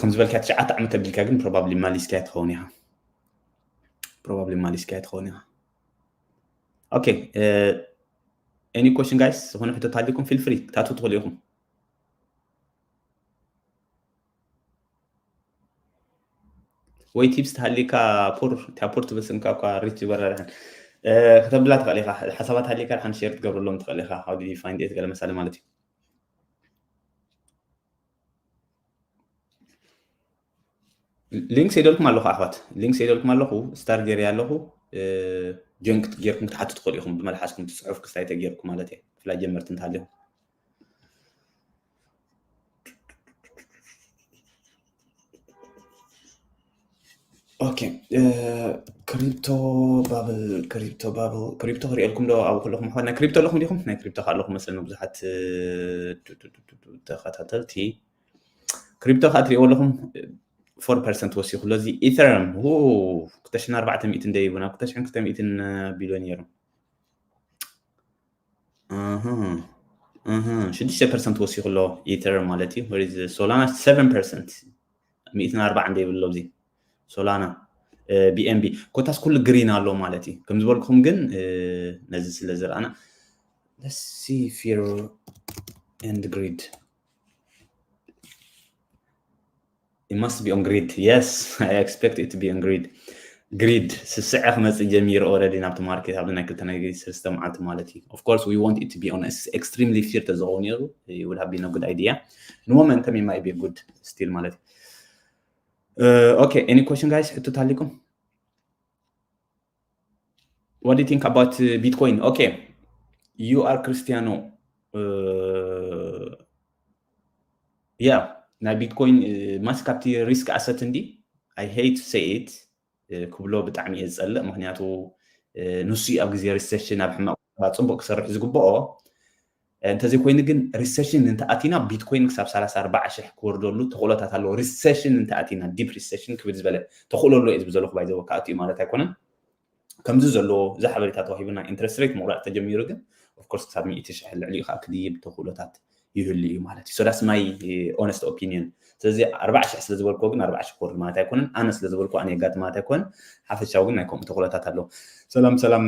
ከም ዝበልካ ትሽዓተ ዓመት ተቢልካ ግን probably ማሊስካያ ትኸውን ኢኻ። Probably ማሊስካያ ትኸውን ኢኻ። Okay. Any question guys? ዝኾነ ሕቶታት ሃልዩኩም feel free ክትኣትዉ ትኽእሉ ኢኹም። ወይ tips ተሃልዩካ ፑር እታ ፑር ትብል ስምካ እኳ ሪች ይበራ ድሓን ከተብላ ትኽእል ኢኻ። ሓሳባት ሃልዩካ ድሓን share ትገብረሎም ትኽእል ኢኻ። How did you find it ገለ መሳሊ ማለት እዩ። Link ሰዲደልኩም ኣለኹ ኣሕዋት፣ link ሰዲደልኩም ኣለኹ። Star ገይረ ኣለኹ። Join ጌርኩም ክትሓቱ ትኽእሉ ኢኹም ብመልሓስኩም እቲ ፅሑፍ ክስታይ ተጌርኩም ማለት እየ። ብፍላይ ጀመርቲ እንተሃልዮም። Okay. Crypto bubble, crypto bubble, crypto ክሪኤልኩም ዶ ኣብኡ ከለኹም ኣሕዋት? ናይ crypto ኣለኹም ዲኹም? ናይ crypto ከ ኣለኹም መስለኒ ብዙሓት ተኸታተልቲ። Crypto ከ ትሪእዎ ኣለኹም four percent ወሲኹ ኣሎ። እዚ Ethereum ክልተ ሽሕን ኣርባዕተ ሚእትን ደይቡ ናብ ክልተ ሽሕን ክልተ ሚእትን ቢልዮን ነይሩ። ሽዱሽተ percent ወሲኹ ኣሎ Ethereum ማለት እዩ። Solana seven percent ሚእትን ኣርባዓን ደይብሎ ኣብዚ Solana ቢኤንቢ ኮታስ ኩሉ ግሪን ኣሎ ማለት እዩ። ከም ዝበልኩም ግን ነዚ ስለ ዝረኣና let's see fear and greed it must be on greed. Yes, I expect it to be on greed. Greed ስስዐ ክመፅእ ጀሚሩ already ናብቲ ማርኬት ኣብዚ ናይ ክልተ ናይ ሰለስተ መዓልቲ ማለት እዩ። Of course we want it to be on extremely fear ተዝኸውን ነይሩ would have been a good idea. ንሞመንተም it might be good still ማለት እዩ። Okay, any question guys? ሕቶ ታሊኩም? What do you think about Bitcoin? Okay, you are Cristiano. Yeah, ናይ ቢትኮይን ማስ ካብቲ ሪስክ ኣሰት እንዲ I hate to say it ክብሎ ብጣዕሚ እየ ዝፀልእ። ምክንያቱ ንሱ ኣብ ግዜ ሪሰሽን ኣብ ሕማቅ ጽቡቅ ክሰርሕ ዝግብኦ። እንተዘይኮይኑ ግን ሪሰሽን እንተኣቲና ቢትኮይን ክሳብ ሰላሳ ኣርባዓ ሽሕ ክወርደሉ ተኽእሎታት ኣለዎ። ሪሰሽን እንተኣቲና ዲፕ ሪሰሽን ክብል ዝበለ ተኽእሎ ኣሎ እየ ዝብል ዘለኹ። ባይዘወ ክኣትዩ ማለት ኣይኮነን። ከምዚ ዘሎ እዚ ሓበሬታ ተዋሂቡና ኢንትረስት ሬት ምቑራፅ ተጀሚሩ ግን ኦፍኮርስ ክሳብ ሚእቲ ሽሕ ልዕሊኡ ከዓ ክድይብ ተኽእሎታት ይህሉ እዩ ማለት እዩ። So that's my honest opinion። ስለዚ ኣርባዓ ሽሕ ስለ ዝበልኮ ግን ኣርባዓ ሽሕ ክወርድ ማለት ኣይኮነን። ኣነ ስለ ዝበልኮ ኣነ የጋጥም ማለት ኣይኮነን። ሓፈሻዊ ግን ናይ ከምኡ ተኽእሎታት ኣለዎ። ሰላም ሰላም።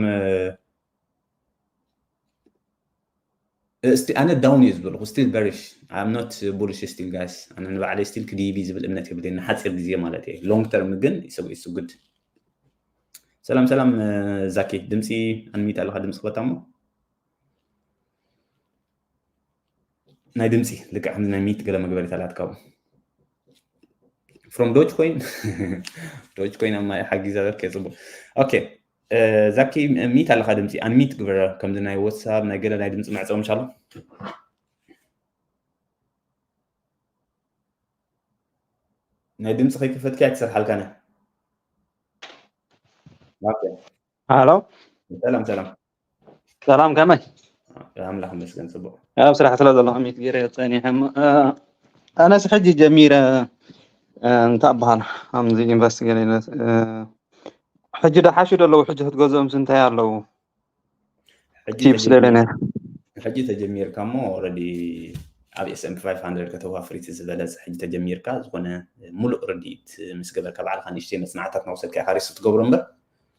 እስቲ ኣነ ዳውን እዩ ዝበልኩ still bearish. I'm not bullish still guys። ኣነ ንባዕለይ still ክድይብ ዝብል እምነት የብለይ ንሓፂር ግዜ ማለት እየ። ሎንግ ተርም ግን it's good። ሰላም ሰላም። ዛኪ ድምፂ ኣንሚት ኣለካ ድምፂ ክፈታ እሞ ናይ ድምፂ ልክዕ ከምዚ ናይ ሚት ገለ መግበሪት ኣላትካ። From Dogecoin? Dogecoin ኣብ ማይ ሓጊዛ። Okay ፅቡቅ። Okay ዛኪ ሚት ኣለካ ድምፂ ኣንሚት ግበረ ከምዚ ናይ ዋትሳፕ ናይ ገለ ናይ ድምፂ መዕፀዊ ምሻሎ ናይ ድምፂ ከይከፈትካ ኣይትሰርሓልካነ። ሃሎ ሰላም ሰላም። ሰላም ከመይ? ኣምላኽ ይመስገን ጽቡቕ። ኣብ ስራሕ ስለ ዘለኹ ሚት ገይረ ጸኒሐ እሞ፣ እ፣ ኣነስ ሕጂ ጀሚረ፣ እ፣ እንታይ እበሃል፣ ከምዚ ኢንቨስት ገለ ኢለ፣ እ፣ ሕጂ ዶ ሓሹ ዶ ኣለዉ? ሕጂ ክትገዝኦምስ እንታይ ኣለዉ? ሕጂ ቲፕስ ተጀሚሩ- ደለና። ሕጂ ተጀሚርካ እሞ ኦልሬዲ ኣብ S and P five hundred ከተዋፍር እቲ ዝበለጸ ሕጂ ተጀሚርካ ዝኾነ ሙሉእ ርድኢት ምስ ገበርካ ባዕልኻ ንእሽተይ መጽናዕታት እናወሰድካ ኢኻ ሪስክ ትገብሮ እምበር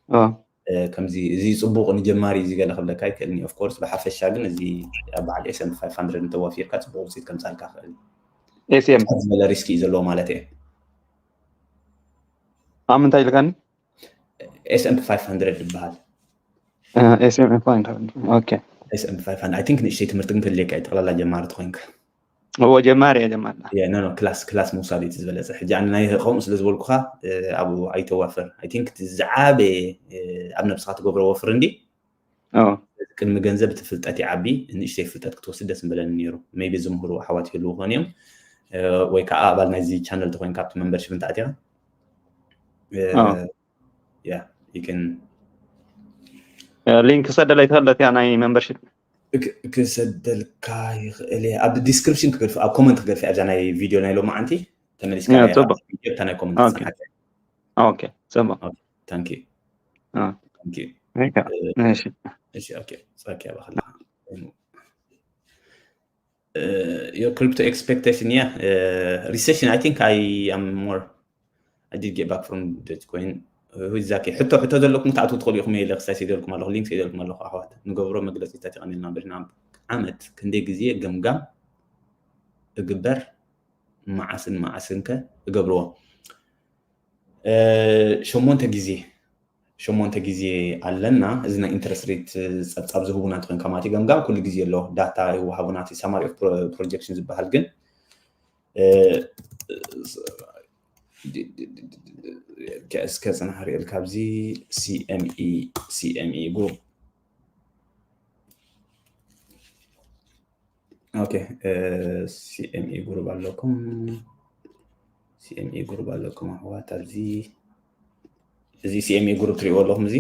ኦ፣ እ፣ ከምዚ እዚ ጽቡቕ ንጀማሪ እዚ ገለ ክብለካ ኣይክእልን እዩ። Of course ብሓፈሻ ግን እዚ ኣብ በዓል S and P five hundred እንተዋፊርካ ጽቡቕ ውፅኢት ከምጻልካ ክእል እዩ። ኤስኤም ዝበለ ሪስክ እዩ ዘለዎ ማለት እየ። ኣብ ምንታይ ኢልካኒ? S and P five hundred ይበሃል። ኤስኤም ፋይን። ኦኬ። S and P five hundred I think ንእሽተይ ትምህርቲ ግን ክልየካ እዩ ጠቕላላ ጀማሪ ተኮይንካ። እዎ ጀማሪ እየ ጀማሪ። ኖ ኖ ክላስ ክላስ ምውሳድ እዩ እቲ ዝበለፀ። ሕጂ ኣነ ናይ ከምኡ ስለ ዝበልኩኻ እ፣ ኣብኡ ኣይተዋፍር። I think እቲ ዝዓበየ እ፣ ኣብ ነብስኻ ትገብሮ ወፍሪ እንዲ ኦ፣ ቅድሚ ገንዘብ እቲ ፍልጠት ይዓቢ። ንእሽተይ ፍልጠት ክትወስድ ደስ ምበለኒ ነይሩ። Maybe ዝምህሩ ኣሕዋት ይህልዉ ኾን እዮም እ፣ ወይ ከዓ ኣባል ናይዚ ቻነል ተኮይንካ ኣብቲ መንበርሽፕ እንተኣቲኻ እ፣ ኦ። yeah you can ሊንክ ክሰደለይ ትኽእል እቲኣ ናይ ሜምበርሺፕ? ክ- ክሰደልካ ይኽእል እየ። ኣብ ዲስክሪፕሽን ክገድፍ ኣብ ኮመንት ክገድፍ ኣብዛ ናይ ቪድዮ ናይ ሎማዓንቲ ተመሊስካ ያ፣ ናይ ጽቡቅ። ቪድዮ እታ ናይ ኮመንት ኦኬ። ዝጸሓፈ። ኦኬ ጽቡቅ። Thank you. አ፣ Thank you. ሪካ። እሺ። እሺ okay. ጸኪ ያባኽላ your crypto expectation yeah recession I think I am more I did get back from Dogecoin. Who is Zaki? ሕቶ ሕቶ ዘለኩም ክትኣትዉ ትኽእሉ ኢኹም። ኢለ ክሳይ ሲደልኩም ኣለኹ ሊንክ ሲደልኩም ኣለኹ ኣሕዋት ንገብሮ መግለፂታት ይቐኒልና ብሕና ዓመት ክንደይ ግዜ ገምጋም እግበር መዓስን መዓስን ከ እገብርዎ? እ፣ ሸሞንተ ግዜ ሸሞንተ ግዜ ኣለና። እዚ ናይ ኢንተረስት ሬት ጸብጻብ ዝህቡና እንተኾይንካ ማለት እዩ። ገምጋም ኩሉ ግዜ ኣሎ። ዳታ ይወሃቡና እቲ ሳማሪ ኦፍ ፕሮጀክሽን ዝበሃል ግን እ፣ እስከ ጽናሕ ሪእልካ ኣብዚ CME CME ግሩፕ ኦኬ CME ግሩፕ ኣለኩም። CME ግሩፕ ኣለኩም ኣሕዋት ኣብዚ እዚ CME ግሩፕ ትሪእዎ ኣለኹም እዚ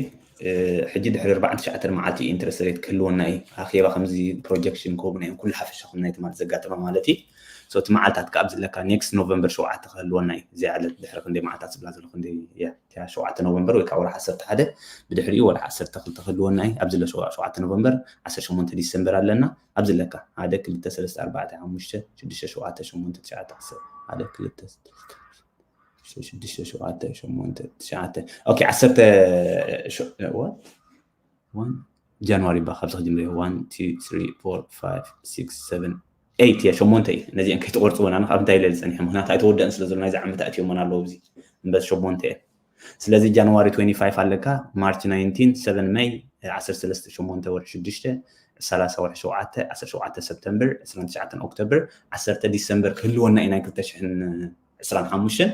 እ፣ ሕጂ ድሕሪ ኣርባዕተ ትሽዓተ መዓልቲ ኢንትረስት ሬት ክህልወና እዩ ኣኼባ ከምዚ ፕሮጀክሽን ክህቡና እዮም ኩሉ ሓፈሻ ከም ናይ ትማሊ ዘጋጠመ ማለት እዩ። So እቲ መዓልታት ከዓ ኣብዚ ለካ ኔክስት ኖቨምበር ሸውዓተ ክህልወና እዩ። እዚኣ ዕለት ድሕሪ ክንደይ መዓልታት ዝብላ ዘለኹ ክንደይ እያ እቲኣ ሸውዓተ ኖቨምበር ወይ ከዓ ወርሒ ዓሰርተ ሓደ ብድሕሪኡ ወርሒ ዓሰርተ ክልተ ክህልወና እዩ። ኣብዚ ለ ሸውዓተ ኖቨምበር ዓሰርተ ሸሞንተ ዲሰምበር ኣለና። ኣብዚ ለካ ሓደ ክልተ ሰለስተ ኣርባዕተ ሓሙሽተ ሽዱሽተ ሸውዓተ ሸሞንተ ትሽዓተ ዓሰርተ ሓደ ክልተ ሽዱሽተ ሸውዓተ ሸሞንተ ትሽዓተ okay ዓሰርተ what one ጃንዋሪ ባ ካብዚ ክጅምር one two three four five six seven eight እየ ሸሞንተ እዩ። ነዚአን ከይትቆርፅወን ኣነ ካብ እንታይ ኢለ ዝፀኒሐ ምክንያቱ ኣይተወደአን ስለ ዘሎ ናይዚ ዓመት ኣእትዮመን ኣለዉ ኣብዚ እምበስ ሸሞንተ እየ። ስለዚ ጃንዋሪ twenty five ኣለካ ማርች nineteen seven ሜይ ዓሰርተ ሰለስተ ሸሞንተ ወርሒ ሽዱሽተ ሰላሳ ወርሒ ሸውዓተ ዓሰርተ ሸውዓተ ሰፕተምበር ዕስራን ትሽዓተን ኦክቶበር ዓሰርተ ዲሰምበር ክህልወና እዩ ናይ ክልተ ሽሕን ዕስራን ሓሙሽተን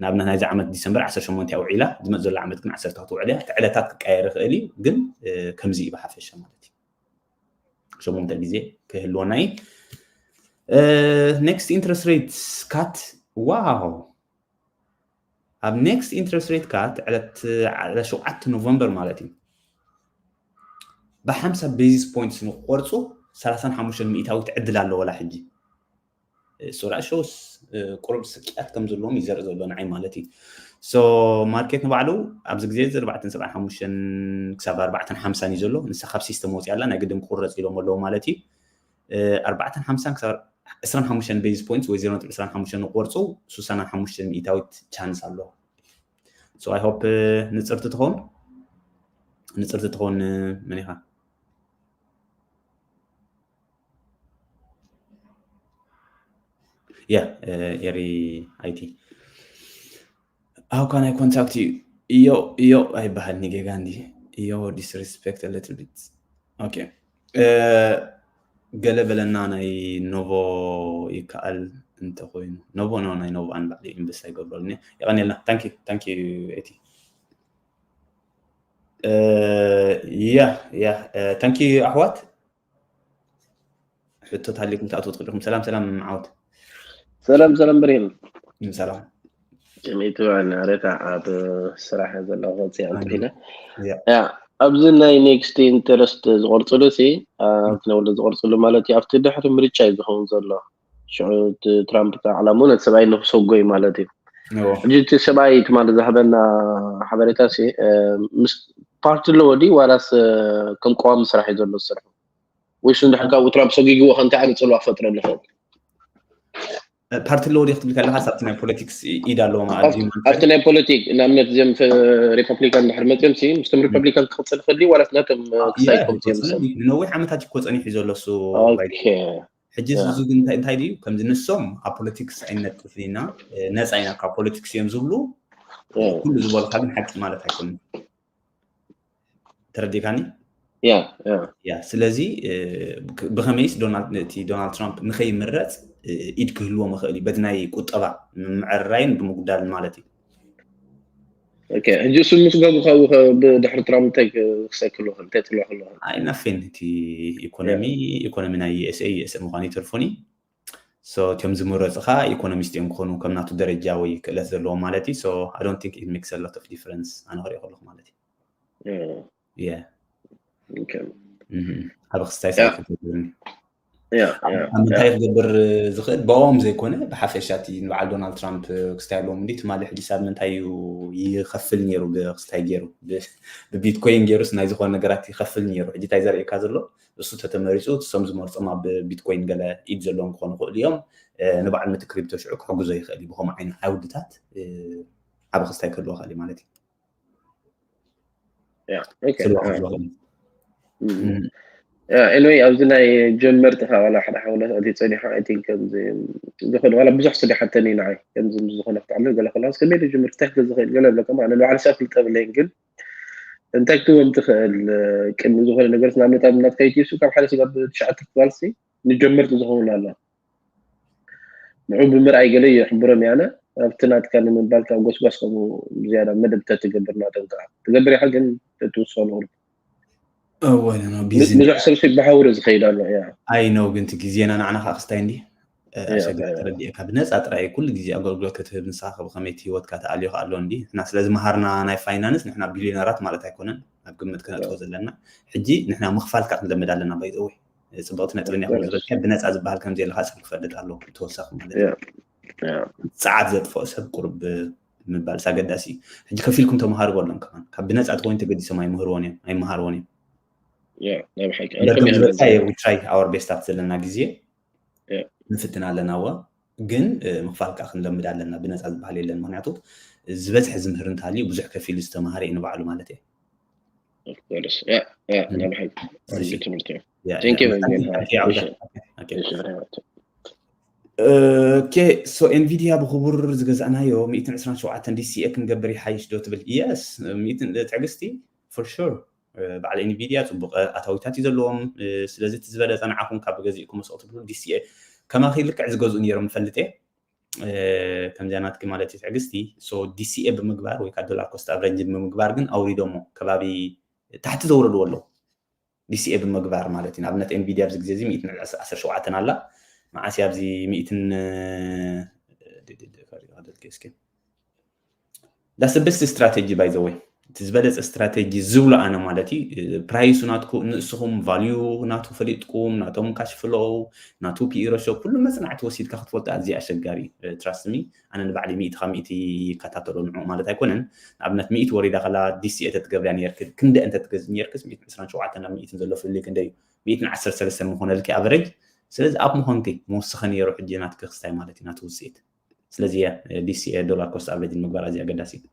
ንኣብነት ናይዚ ዓመት ዲሰምበር ዓሰርተ ሸሞንተ ውዒላ ዝመፅ ዘሎ ዓመት ግን ዓሰርተ ክትውዕል እያ እቲ ዕለታት ክቀየር ይኽእል እዩ ግን ከምዚ እዩ ብሓፈሻ ማለት እዩ ሸሞንተ ግዜ ክህልወና እዩ next interest rate cut wow ኣብ next interest rate cut ዕለት ዕለት ሸውዓተ ኖቨምበር ማለት እዩ ብሓምሳ basis points ንቆርፁ ሰላሳን ሓሙሽተን ሚእታዊት ዕድል ኣለወላ ሕጂ ሶራ ሾስ ቁሩብ ስቅያት ከም ዘለዎም ይዘርእ ዘሎ ንዓይ ማለት እዩ so ማርኬት ንባዕሉ ኣብዚ ግዜ እዚ ኣርባዕተን ሰብዓን ሓሙሽተን ክሳብ ኣርባዕተን ሓምሳን እዩ ዘሎ ንሳ ካብ ሲስተም ወፂኣላ ናይ ግድን ክቁረፅ ኢሎም ኣለዉ ማለት እዩ ኣርባዕተን ሓምሳን ክሳብ ዕስራን ሓሙሽተን basis points ወይ ዜሮ ነጥቢ ዕስራን ሓሙሽተን ንቆርፁ ሱሳን ሓሙሽተን ሚእታዊት ቻንስ ኣሎ so I hope ንፅርቲ ትኸውን ንፅርቲ ትኸውን መን ኢኻ yeah uh, Eri I T how can I contact you yo yo ኣይበሃል ጌጋ እንዲ yo disrespect a little bit okay uh, ገለ በለና ናይ ኖቮ ይከኣል እንተኮይኑ ኖቮ ኖ ናይ ኖቮ ኣን ባዕሊ ኢንቨስት ኣይገብረሉ የቀኒልና thank you thank you Eti yeah yeah thank you ኣሕዋት ሕቶታት ሃልዩኩም ክትኣትዉ ትኽእሉ ኢኹም ሰላም ሰላም ዓወት ሰላም ሰላም ብርሂን ሰላም ከመይ ትውዕል ናረታ ኣብ ስራሕ ዘለኹ ወፅያ እንተኢለ ኣብዚ ናይ next interest ዝቆርፅሉ ሲ ኣብቲ ነብሉ ዝቆርፅሉ ማለት እዩ ኣብቲ ድሕሪ ምርጫ እዩ ዝኸውን ዘሎ ሽዑ ትራምፕ ዕላሙ ነቲ ሰብኣይ ንክሰጎ እዩ ማለት እዩ ሕጂ እቲ ሰብኣይ ትማሊ ዝሃበና ሓበሬታ ሲ ምስ ፓርቲ ኣለዎ ድዩ ዋላስ ከም ቀዋሚ ስራሕ እዩ ዘሎ ዝሰርሑ ወይስ እንድሕር ካብኡ ትራምፕ ሰጊግዎ ከ እንታይ ዓይነት ፅልዋ ክፈጥረሉ ይኽእል ፓርቲ ኣለዎ ድዩ ክትብል ከለካ ኣብቲ ናይ ፖለቲክስ ኢድ ኣለዎም ኣብቲ ናይ ፖለቲክ ንኣብነት እዚም ሪፐብሊካን ድሕር መፅኦም ሲ ምስቶም ሪፐብሊካን ክቅፅል ይኽእል ድዩ ዋላስ ነቶም ክሳይ ከምፅኦም ሰብ ንነዊሕ ዓመታት እኮ ፀኒሑ ዘሎ እሱ ሕጂ እዚ ግን እንታይ ድዩ ከምዚ ንሶም ኣብ ፖለቲክስ ኣይነጥፍን ኢና ነፃ ኢና ካብ ፖለቲክስ እዮም ዝብሉ ኩሉ ዝበልካ ግን ሓቂ ማለት ኣይኮኑን ተረዲካኒ ያ ያ ስለዚ ብከመይስ እቲ ዶናልድ ትራምፕ ንከይምረፅ ኢድ ክህልዎ ምኽእል እዩ በቲ ናይ ቁጠባ ምዕርራይን ብምጉዳልን ማለት እዩ ሕጂ እሱ ምስ ገቡ ብድሕሪ ትራምፕ እንታይ ክሰክሉ እንታይ ትልዋ ከለኹ ኣይናፌን እቲ ኢኮኖሚ ኢኮኖሚ ናይ ዩኤስኤ ዩኤስኤ ምኳኑ ይተርፉኒ እቲኦም ዝምረፁ ከዓ ኢኮኖሚስት እዮም ክኾኑ ከም ናቱ ደረጃ ወይ ክእለት ዘለዎም ማለት እዩ I don't think it makes a lot of difference ኣነ ክሪኦ ከለኩ ማለት እዩ ኣብ ክስታይ ሳይክል ኣብ ምንታይ ክገብር ዝኽእል ብኦም ዘይኮነ ብሓፈሻ እቲ ንበዓል ዶናልድ ትራምፕ ክስታይ ኣለዎም እንዲ ትማሊ ሕጂ ሳብ ምንታይ እዩ ይኸፍል ነይሩ ብክስታይ ገይሩ ብቢትኮይን ገይሩስ ናይ ዝኾነ ነገራት ይኸፍል ነይሩ ሕጂ እንታይ ዘርእየካ ዘሎ እሱ ተተመሪፁ እሶም ዝመርፆም ኣብ ቢትኮይን ገለ ኢድ ዘለዎም ክኾኑ ይኽእሉ እዮም ንበዓል ነቲ ክሪፕቶ ሽዑ ክሕግዞ ይኽእል እዩ ብከምኡ ዓይነት ዓውድታት ዓብ ክስታይ ክህልዎ ይኽእል እዩ ማለት እዩ ኤኒወይ ኣብዚ ናይ ጀመርቲ ካብ ዋላ ሓደ ሓውለት ኣቲ ፀኒሖ ኣይ ቲንክ ከምዚ ዝኮነ ዋላ ብዙሕ ስደ ሓተኒ ንዓይ ከምዚ ምስ ዝኮነ ክትዓምል ገለ ከለስ ከመይ ዶ ጀምር ክተክል ዝኽእል ገለ ብለካ ማለት ንባዕሊ ሰብ ፍልጠ ብለይን ግን እንታይ ክትዎም ትኽእል ቅድሚ ዝኾነ ነገር ናብ ነጣ ናትካ ዩቲዩብ ካብ ሓደ ስጋብ ትሽዓተ ክባልሲ ንጀመርቲ ዝኸውን ኣሎ ንዑ ብምርኣይ ገለ የሕብሮም ያነ ኣብቲ ናትካ ንምባል ካብ ጎስጓስ ከምኡ ዝያዳ መደብ ተትገብር ናቶም ከዓ ትገብር ኢኻ ግን ተትውስኸሉ ብዙሕ ሰብ ሲ ብሓውሪ ዝኸይድ ኣሎ ያ ኣይ ነው ግን ግዜና ንዓና ከዓ ክስታይ እንዲ ኣሸጋሪ ተረዲእካ ብነፃ ጥራይ ኩሉ ግዜ ኣገልግሎት ክትህብ ንስኻ ከመይ ህይወትካ ተኣልዮ ኣሎ እንዲ ንሕና ስለዚ መሃርና ናይ ፋይናንስ ንሕና ቢሊዮነራት ማለት ኣይኮነን ኣብ ግምት ክነጥፎ ዘለና ሕጂ ንሕና ምኽፋል ከዓ ክንለምድ ኣለና ባይዘወይ ፅብቕቲ ነጥብን ያኹም ዝበልካ ብነፃ ዝበሃል ከም ዘለካ ሰብ ክፈልጥ ኣለዎ ተወሳኺ ማለት እዩ ፀዓት ዘጥፍኦ ሰብ ቁርብ ምባል ኣገዳሲ እዩ ሕጂ ከፊልኩም ተምሃሩ በሎም ከማን ካብ ብነፃ ተኮይኑ ተገዲሶም ኣይምህርዎን እዮም ኣይምሃርዎን እዮም ዝበልካ we try our best ኣብቲ ዘለና ግዜ ንፍትን ኣለና ዋ ግን ምኽፋል ከዓ ክንለምድ ኣለና። ብነፃ ዝበሃል የለን። ምክንያቱ ዝበዝሐ ዝምህር እንተሃልዩ ብዙሕ ከፊሉ ዝተማሃረ እዩ ንባዕሉ ማለት እየ። ትምህርቲ ኦኬ፣ ሶ ኤንቪዲያ ብክቡር ዝገዛእናዮ ሚእትን ዕስራን ሸውዓተን ዲሲኤ ክንገብር ይሓይሽ ዶ ትብል? የስ፣ ሚእትን ትዕግስቲ for sure። በዓል ኤንቪዲያ ፅቡቅ ኣታዊታት እዩ ዘለዎም። ስለዚ እቲ ዝበለፀ ንዓኹም ካብ ገዚእኩም መስቕ ትብሉ ዲሲኤ ከማኺ ልክዕ ዝገዝኡ ነይሮም ንፈልጥ እየ። ከምዚኣ ናትኪ ማለት እዩ ትዕግስቲ። ሶ ዲሲኤ ብምግባር ወይ ከዓ ዶላር ኮስት ኣቨሬጅ ብምግባር ግን ኣውሪዶሞ ከባቢ ታሕቲ ዘውረድዎ ኣለዉ። ዲሲኤ ብምግባር ማለት እዩ። ንኣብነት ኤንቪዲያ ኣብዚ ግዜ እዚ ሚእትን ዓሰርተ ሸውዓተን ኣላ። መዓስ እያ ኣብዚ ሚእትን እስኪ that's the best strategy by the way። እቲ ዝበለፀ ስትራቴጂ ዝብሎ ኣነ ማለት እዩ። ፕራይሱ ናትኩ ንስኹም ቫልዩ ናቱ ፈሊጥኩም ናቶም ካሽ ፍሎው ናቱ ፒኢ ሬሾ ኩሉ መፅናዕቲ ወሲድካ ክትፈልጦ ኣዝዩ ኣሸጋሪ እዩ። ትራስት ሚ ኣነ ንባዕሊ ሚእቲ ካብ ሚእቲ ይከታተሎ ንዑ ማለት ኣይኮነን። ንኣብነት ሚእቲ ወሪዳ ከላ ዲሲኤ ተትገብርያ ነርክ ክንደ እንተ ትገዝ ነርክስ ሚእትን ዕስራን ሸውዓተን ናብ ሚእትን ዘሎ ፍልልይ ክንደይ እዩ? ሚእትን ዓሰርተ ሰለስተን ምኾነልኪ ኣቨሬጅ። ስለዚ ኣብ ምኾንኪ መወሰኸ ነይሩ ሕጂ ናትኪ ክስታይ ማለት እዩ ናቲ ውፅኢት። ስለዚ እያ ዲሲኤ ዶላር ኮስት ኣቨሬጅ ምግባር ኣዝዩ ኣገዳሲ እዩ።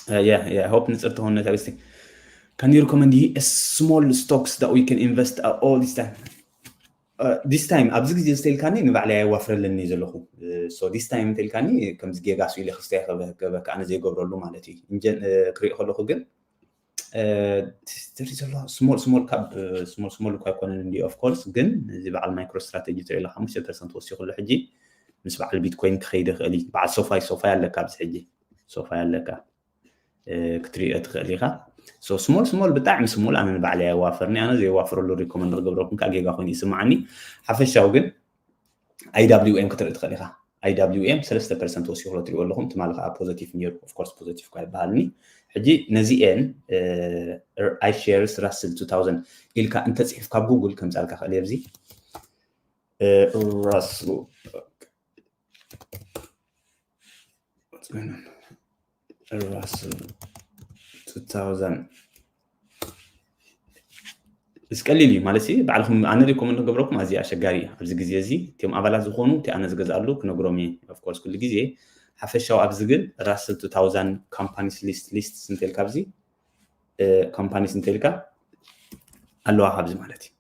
Uh, yeah, yeah, I hope ንጽር ትኾን ነታ ግስቲ። Can you recommend a small stocks that we can invest at all this time? Uh, this time ኣብዚ ግዜ ዝተልካኒ ንባዕለይ ኣዋፍረለኒ ዘለኹ። So this time እንተልካኒ ከምዚ ጌጋ ስኢለ ክስታይ ከበካ ኣነ ዘይገብረሉ ማለት እዩ። እንጀን ክሪኦ ከለኹ ግን ትሪ ዘሎ small small cap small small እኳ ኣይኮነን እንዲ of course ግን እዚ በዓል ማይክሮ ስትራቴጂ ትሪኦ ኣለካ ሓሙሽተ ፐርሰንት ወሲኹሉ ሕጂ ምስ በዓል ቢትኮይን ክኸይድ ይኽእል እዩ። በዓል ሶፋይ ሶፋይ ኣለካ ኣብዚ ሕጂ ሶፋይ ኣለካ ክትሪኦ ትኽእል ኢኻ። So small small ብጣዕሚ small ኣነ ንባዕለይ ኣይዋፈርኒ ኣነ ዘይዋፍረሉ ሪኮመንድ ክገብረኩም ከዓ ጌጋ ኮይኑ ይስምዓኒ። ሓፈሻዊ ግን ኣይዳብሊውኤም ክትርኢ ትኽእል ኢኻ። ኣይዳብሊውኤም ሰለስተ ፐርሰንት ወሲኹ ትሪእዎ ኣለኹም ትማሊ ከዓ ፖዘቲቭ ነይሩ። Of course ፖዘቲቭ እኳ ይበሃልኒ። ሕጂ ነዚኤን iShares Russell two thousand ኢልካ እንተፅሒፍ ካብ ጉግል ከምፃልካ ክእል ኣብዚ Russell Russell two thousand እዚ ቀሊል እዩ ማለት እዩ። ባዕልኩም ኣነ ሪኮመንድ ክገብረኩም ኣዝዩ ኣሸጋሪ እዩ ኣብዚ ግዜ እዚ። እቲኦም ኣባላት ዝኾኑ እቲ ኣነ ዝገዝኣሉ ክነግሮም እየ of course ኩሉ ግዜ ሓፈሻዊ ኣብዚ ግን Russell two thousand companies list list እንተልካ ኣብዚ companies እንተልካ ኣለዋ ካብዚ ማለት እዩ።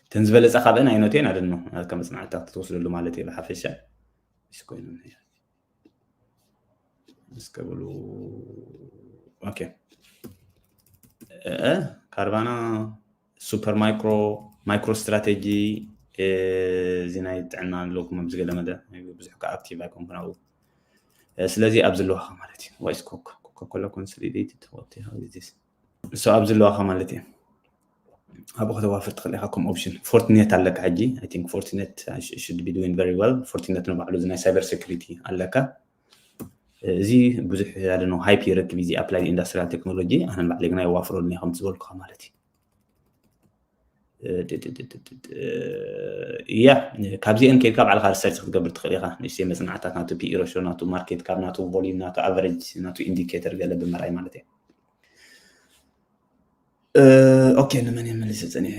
እተን ዝበለፀ ካብአን ኣይኖቴን ኣደኖ ከም መፅናዕትታት ክትወስደሉ ማለት እየ ብሓፈሻ ምስ ኮይኑ እስከ ብሉ ኦኬ ካርባና ሱፐር ማይክሮ ማይክሮ ስትራቴጂ እዚ ናይ ጥዕና ኣለኩም ኣብዚ ገለ መለ ብዙሕ ከዓ ኣክቲቭ ኣይኮንኩን ኣብኡ ስለዚ ኣብ ዘለዋካ ማለት እዩ ዋይስ ኮካ ኮካ ኮላ ኮንሶሊዴትድ ሆቴል so ኣብ ዘለዋካ ማለት እዩ ኣብኡ ከተዋፍር ትኽእል ኢኻ ከም ኦፕሽን ፎርቲኔት ኣለካ ሕጂ I think ፎርቲኔት should be doing very well ፎርቲኔት ንባዕሉ እዚ ናይ ሳይበር ሴኩሪቲ ኣለካ እዚ ብዙሕ ያለ ነው ሃይፕ ይረክብ እዚ ኣፕላይድ ኢንዱስትሪያል ቴክኖሎጂ ኣነ ባዕለይ ግና የዋፍረሉ እየ ከምቲ ዝበልኩኻ ማለት እዩ ያ ካብዚአን ከይድካ ባዕልካ ሪሰርች ክትገብር ትኽእል ኢኻ ንእሽተይ መፅናዕታት ናቱ ፒኢ ሬሾ ናቱ ማርኬት ካፕ ናቱ ቮሊዩም ናቱ ኣቨሬጅ ናቱ ኢንዲኬተር ገለ ብምርኣይ ማለት እዩ ኦኬ ንመን እየ መሊሰ ፀኒሐ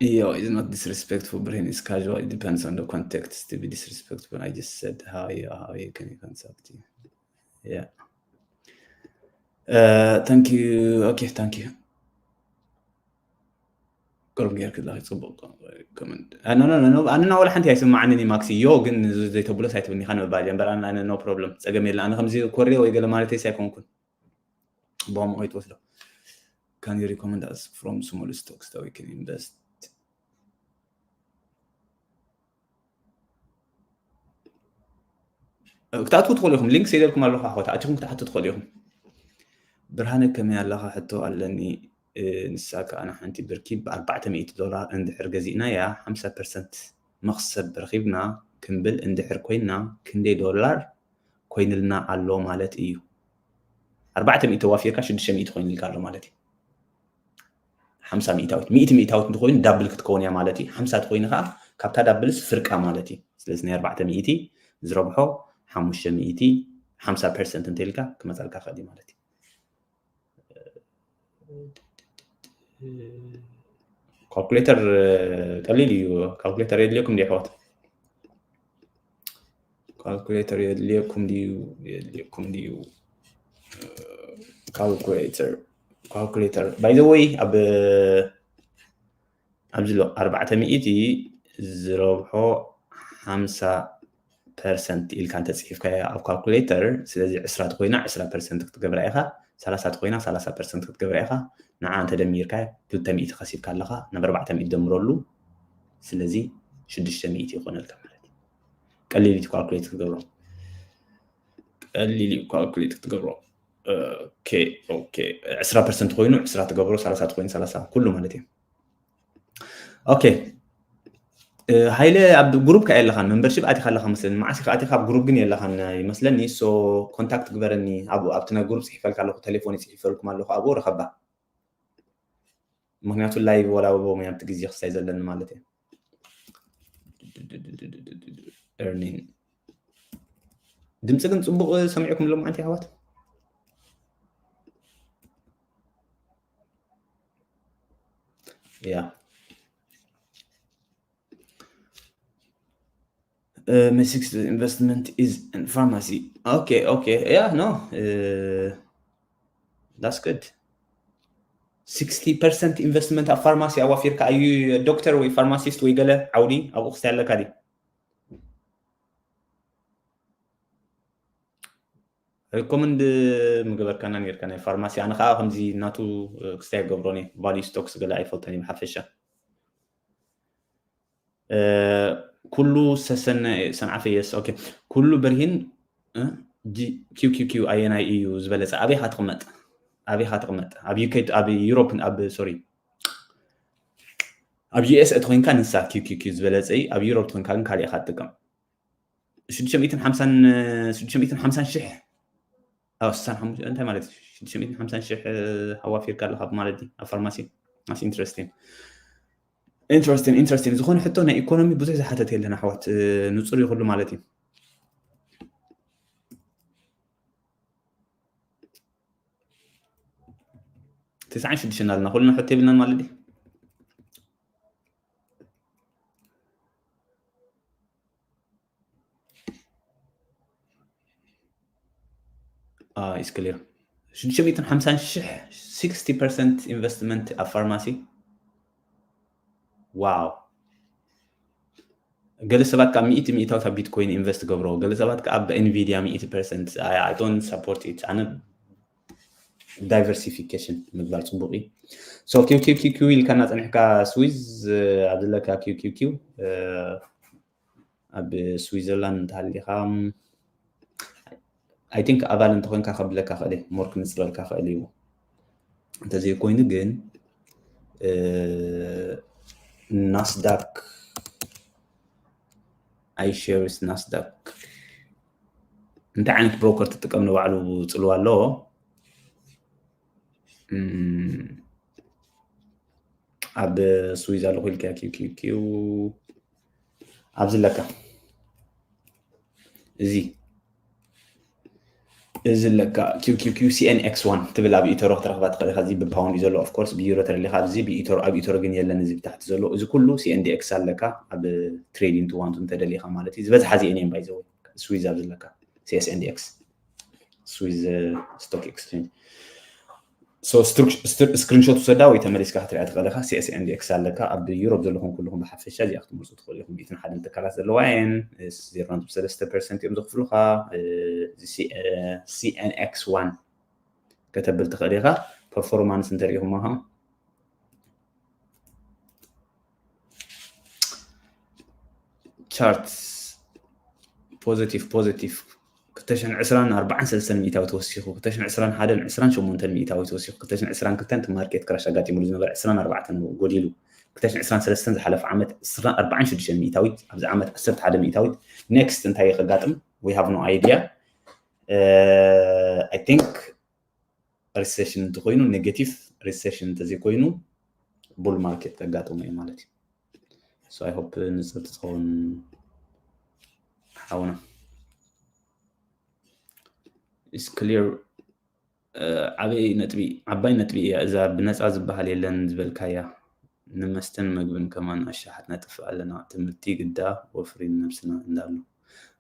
Yo, it's not disrespectful, Brain is casual. It depends on the context to be disrespectful. I just said how you how you can consult you. Yeah. Uh, thank you. Okay, thank you. ቅሩብ ጌርክ ላ ጽቡቅ ኮመንት ኣነ ና ወላ ሓንቲ ኣይስማዓንን ማክሲ ዮ ግን ዘይተብሎስ ኣይትብልኒኻ ንምባል እየ እምበር ኣነ no problem ጸገም የለ ኣነ ከምዚ ኮሬ ወይ ገለ ማለት ስ ኣይኮንኩን ብኸምኡ ከይትወስዶ Can you recommend us from small stocks that we can invest? ክትኣትዉ ትኽእሉ ኢኹም ሊንክ ሰይደልኩም ኣለኹ ኣሕዋት ኣቲኹም ክትሓቱ ትኽእሉ ኢኹም ብርሃነ ከመይ ኣለኻ ሕቶ ኣለኒ ንሳ ከኣ ንሓንቲ ብርኪ ብኣርባዕተ ሚእቲ ዶላር እንድሕር ገዚእናያ ሓምሳ ፐርሰንት መኽሰብ ረኺብና ክንብል እንድሕር ኮይንና ክንደይ ዶላር ኮይንልና ኣሎ ማለት እዩ ኣርባዕተ ሚእቲ ተዋፊርካ ሽዱሽተ ሚእቲ ኮይንልካ ኣሎ ማለት እዩ ሓምሳ ሚእታዊት ሚእቲ ሚእታዊት እንተኮይኑ ዳብል ክትከውን እያ ማለት እዩ ሓምሳ ተኮይኑ ከዓ ካብታ ዳብልስ ፍርቃ ማለት እዩ። ስለዚ ናይ ኣርባዕተ ሚእቲ ዝረብሖ ሓሙሽተ ሚእቲ ሓምሳ ፐርሰንት እንተኢልካ ክመፃልካ ክእል እዩ ማለት እዩ። ካልኩሌተር ቀሊል እዩ። ካልኩሌተር የድልየኩም ድዩ ኣሕዋት? ካልኩሌተር የድልየኩም ድዩ? የድልየኩም ድዩ? ካልኩሌተር ካልኩሌተር ባይ ዘ ወይ ኣብ ኣብዚ ኣሎ ኣርባዕተ ሚእቲ ዝረብሖ ሓምሳ ፐርሰንት ኢልካ እንተፅሒፍካዮ ኣብ ካልኩሌተር፣ ስለዚ ዕስራ ተኮይና ዕስራ ፐርሰንት ክትገብራ ኢኻ፣ ሰላሳ ተኮይና ሰላሳ ፐርሰንት ክትገብራ ኢኻ። ንዓ እንተደሚርካ ክልተ ሚእቲ ከሲብካ ኣለኻ፣ ናብ ኣርባዕተ ሚእቲ ደምረሉ። ስለዚ ሽዱሽተ ሚእቲ ይኾነልካ ማለት እዩ። ቀሊል እዩ ካልኩሌት ክትገብሮ፣ ቀሊል እዩ ካልኩሌት ክትገብሮ። ኦኬ ኦኬ፣ ዕስራ ፐርሰንት ኮይኑ ዕስራ ትገብሮ፣ ሰላሳ ተኮይኑ ሰላሳ፣ ኩሉ ማለት እዩ። ኦኬ እ፣ ሃይለ ኣብ ግሩፕ ከ የለኻን፣ ሜምበርሺፕ ኣቲኻ ኣለኻ መስለኒ። መዓስ ኢኻ ኣቲኻ ኣብ ግሩፕ ግን የለኻን ይመስለኒ። ሶ ኮንታክት ግበረኒ፣ ኣብኡ ኣብቲ ናይ ግሩፕ ጽሒፈልካ ኣለኹ፣ ቴሌፎን ይጽሒፈልኩም ኣለኹ፣ ኣብኡ ረኸባ። ምክንያቱ ላይቭ ወላ ወቦ ኣብቲ ግዜ ክሳይ ዘለኒ ማለት እዩ። ኤርኒን ድምፂ ግን ፅቡቅ ሰሚዕኩም ሎማዓንቲ ኣሕዋት? ያ Uh, my sixth investment is in pharmacy. Okay, okay. Yeah, no. Uh, that's good. ስክስቲ ፐርሰንት ኢንቨስትመንት ኣብ ፋርማሲ ኣዋፊርካ። ኣዩ ዶክተር ወይ ፋርማሲስት ወይ ገለ ዓውዲ ኣብኡ ክስታይ ኣለካ ድዩ? ሪኮመንድ ምገበርካና ነርካ ናይ ፋርማሲ። ኣነ ከዓ ከምዚ ናቱ ክስታይ ገብሮኒ ቫልዩ ስቶክስ ገለ ኣይፈልጠን እዩ ብሓፈሻ። ኩሉ ሰሰነ ሰንዓፈ የስ ኦኬ። ኩሉ ብርሂን እ፣ ጂ-፣ ኪው ኪው ኪው ኣየናይ እዩ ዝበለጸ? ኣበይ ኢኻ ትቕመጥ? ኣበይ ኢኻ ትቕመጥ? ኣብ ዩ ኬ፣ ኣብ ዩሮፕ፣ ኣብ፣ ሶሪ፣ ኣብ ዩ ኤስ ኤ ተኾይንካ ንሳ ኪው ኪው ኪው ዝበለጸ እዩ። ኣብ ዩሮፕ ተኾይንካ ግን ካልእ ኢኻ ትጥቀም። ሽዱሽተ ሚእትን ሓምሳን፣ ሽዱሽተ ሚእትን ሓምሳን ሽሕ፣ ኣዎ፣ ስሳን ሓሙሽተ፣ እንታይ ማለት እዩ? ሽዱሽተ ሚእትን ሓምሳን ሽሕ ኣዋፊርካ ኣለኻ ማለት ድዩ? ኣብ ፋርማሲ? ኣስ ኢንትረስቲንግ። ኢንትረስቲንግ፣ ኢንትረስቲንግ። ዝኾነ ሕቶ ናይ ኢኮኖሚ ብዙሕ ዝሓተት የለን ኣሕዋት፣ እ፣ ንጹር እዩ ኩሉ ማለት እዩ። ተስዓን ሽዱሽተን ኣለና፣ ኩልና ሕቶ የብልናን ማለት ድዩ? አ፣ ኢስ ክሊር። ሽዱሽተ ሚእትን ሓምሳን ሽሕ፣ ሲክስቲ ፐርሰንት ኢንቨስትመንት ኣብ ፋርማሲ። ዋው። ገለ ሰባት ካብ ሚእቲ ሚእታዊት ኣብ ቢትኮይን ኢንቨስት ገብሮ፣ ገለ ሰባት ካብ ኤንቪዲያ ሚእቲ ፐርሰንት። I, I don't support it። ኣነ ዳይቨርሲፊኬሽን ምግባር ጽቡቕ እዩ። ሶ ኪው ኪው ኪው ኪው ኢልካ እናጸኒሕካ ስዊዝ፣ እ፣ ኣብ ዘለካ ኪው ኪው ኪው፣ እ፣ ኣብ ስዊዘርላንድ እንተሃሊኻ፣ I think ኣባል እንተኾይንካ ከብለካ ክእል እዩ፣ ሞር ክንጽረልካ ክእል እዩ። እንተዘይኮይኑ ግን፣ እ፣ ናስዳክ፣ ኣይ ሼርስ ናስዳክ። እንታይ ዓይነት ብሮከር ትጥቀም ንባዕሉ ጽልዋ ኣለዎ። እም፣ ኣብ ስዊዝ ኣለኹ ኢልካ ኪው ኪው ኪው ኣብዚ ኣለካ። እዚ፣ እዚ ኣለካ ኪው ኪው ኪው ሲ ኤን ኤክስ ዋን ትብል ኣብ ኢተሮ ክትረኽባ ትኽእል ኢኻ። እዚ ብፓውንድ እዩ ዘሎ። ኦፍ ኮርስ ብዩሮ ተደሊኻ ኣብዚ ብኢተሮ፣ ኣብ ኢተሮ ግን የለን። እዚ ብታሕቲ ዘሎ እዚ ኩሉ ሲ ኤን ዲ ኤክስ ኣለካ። ኣብ ትሬዲንግ ቱ ዋን ቱ እንተደሊኻ ማለት እዩ። ዝበዝሓ እዚአን እየን ባይ ዘ ወይ ስዊዝ ኣብዚ ኣለካ ሲ ኤስ ኤን ዲ ኤክስ። ስዊዝ ስቶክ ኤክስቼንጅ። ሶ ስትሩክ-፣ ስትር-፣ ስክሪንሾት ውሰዳ ወይ ተመሊስካ ክትሪኣ ትኽእል ኢኻ። ሲ ኤስ ኤን ዲ ኤክስ ኣለካ። ኣብ ዩሮፕ ዘለኹም ኩልኹም ብሓፈሻ እዚኣ ክትመርጹ ትኽእሉ ኢኹም። ሚእትን ሓደን ትካላት ዘለዋ እየን። ዜሮ ነጥቢ ሰለስተ ፐርሰንት እዮም ዘኽፍሉኻ። እ፣ ሲ-፣ እ፣ ሲ ኤን ኤክስ ዋን ከተብል ትኽእል ኢኻ። ፐርፎርማንስ እንተሪኢኹም ኢኻ። ቻርት ፖዚቲቭ፣ ፖዚቲቭ። ክልተ ሽሕን ዕስራን ኣርባዓን ሰለስተን ሚእታዊ ተወሲኹ፣ ክልተ ሽሕን ዕስራን ሓደን ዕስራን ሸሞንተን ሚእታዊ ተወሲኹ፣ ክልተ ሽሕን ዕስራን ክልተን እቲ ማርኬት ክራሽ ኣጋጢሙሉ ዝነበረ ዕስራን ኣርባዕተን ጎዲሉ፣ ክልተ ሽሕን ዕስራን ሰለስተን ዝሓለፈ ዓመት ዕስራን ኣርባዓን ሽዱሽተን ሚእታዊት፣ ኣብዚ ዓመት ዓሰርተ ሓደ ሚእታዊት። ኔክስት እንታይ ከጋጥም? We have no idea። እ፣ I think ሪሴሽን እንተኮይኑ፣ ኔጌቲቭ ሪሴሽን እንተዘይኮይኑ ቡል ማርኬት ከጋጥሞ እዩ ማለት እዩ። So I hope ንጽር ትኸውን ሓውና። It's clear። ዓበይ ነጥቢ፣ ዓባይ ነጥቢ እያ እዛ። ብነፃ ዝበሃል የለን ዝበልካያ። ንመስተን መግብን ከማን ኣሻሓት ነጥፍ ኣለና። ትምህርቲ ግዳ ወፍሪ ነብስና እንዳሉ።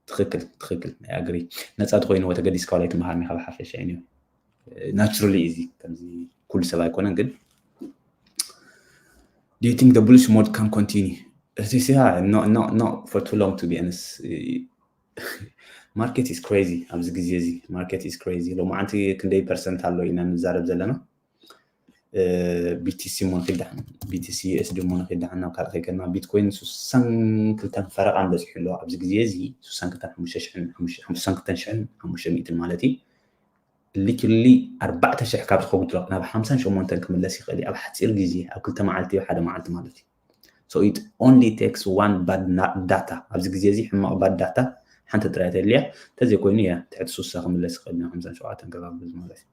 ትኽክል፣ ትኽክል። I agree። ነፃ ተኮይኑ ተገዲስካ ዋላ ኣይትመሃርኒ ካብ ሓፈሻ እዩ። ናቹራሊ እዚ ከምዚ ኩሉ ሰብ ኣይኮነን ግን። Do you think the bullish mode can continue? It's, yeah, no, no, not for too long, to be honest. Market is crazy ኣብዚ ግዜ እዚ። Market is crazy። ሎማዓንቲ ክንደይ ፐርሰንት ኣሎ ኢና ንዛረብ ዘለና? ቢቲሲ እሞ ንኺድ ደሓን፣ ቢቲሲ ዩኤስዲ እሞ ንኺድ ደሓን፣ ናብ ካልእ ከይከድና። ቢትኮይን ስሳን ክልተን ፈረቓን በፂሑ ኣሎ ኣብዚ ግዜ እዚ። ስሳን ክልተን ሓሙሽተ ሽሕን፣ ሓሙሽተ፣ ሓሙሽተ፣ ሓሙሽተ ሽሕን ሓሙሽተ ሚእትን ማለት እዩ። ሊትራሊ ኣርባዕተ ሽሕ ካብ ዝኸጉድሎ ናብ ሓምሳን ሸሞንተን ክምለስ ይኽእል እዩ ኣብ ሓፂር ግዜ፣ ኣብ ክልተ መዓልቲ፣ ሓደ መዓልቲ ማለት እዩ። So it only takes one bad na- data። ኣብዚ ግዜ እዚ ሕማቕ ባድ ዳታ ሓንቲ ጥራይ ተድልያ፣ እንተዘይኮይኑ እያ ትሕቲ ሱሳ ክምለስ ይኽእል ናብ ሓምሳን ሸውዓተን ከባቢ ማለት እዩ።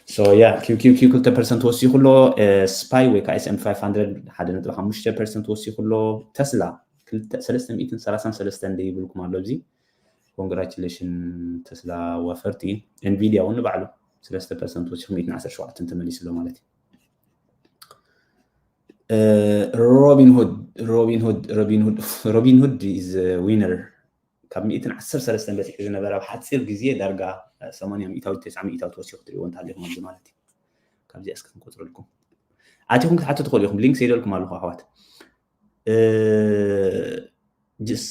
So yeah፣ ኪው ኪው ኪው ክልተ ፐርሰንት ወሲኹ ኣሎ። ስፓይ ወይ ከዓ S and P five hundred ሓደ ነጥቢ ሓሙሽተ ፐርሰንት ወሲኹ ኣሎ። ተስላ ክልተ፣ ሰለስተ ሚእትን ሰላሳን ሰለስተን ደይብልኩም ኣሎ። እዚ ኮንግራቹሌሽን ተስላ ወፈርቲ። ኤንቪዲያ እውን ንባዕሉ ሰለስተ ፐርሰንት ወሲኹ ሚእትን ዓሰርተ ሸውዓተን ተመሊሱ ኣሎ ማለት እዩ። ሮቢን ሁድ፣ ሮቢን ሁድ፣ ሮቢን ሁድ፣ ሮቢን ሁድ is winner። ካብ ሚእትን ዓሰርተ ሰለስተን በፂሑ ዝነበረ ኣብ ሓፂር ግዜ ዳርጋ ሰማንያ ሚእታዊት፣ ተስዓ ሚእታዊት ወሲኹ ትሪእዎ እንተሃሊኹም ኣብዚ ማለት እዩ። ካብዚኣ እስከ ክንቆፅረልኩም። ኣቲኹም ክትሓቱ ትኽእሉ ኢኹም። ሊንክ ሰይደልኩም ኣለኹ ኣሕዋት። እ፣ ጅስ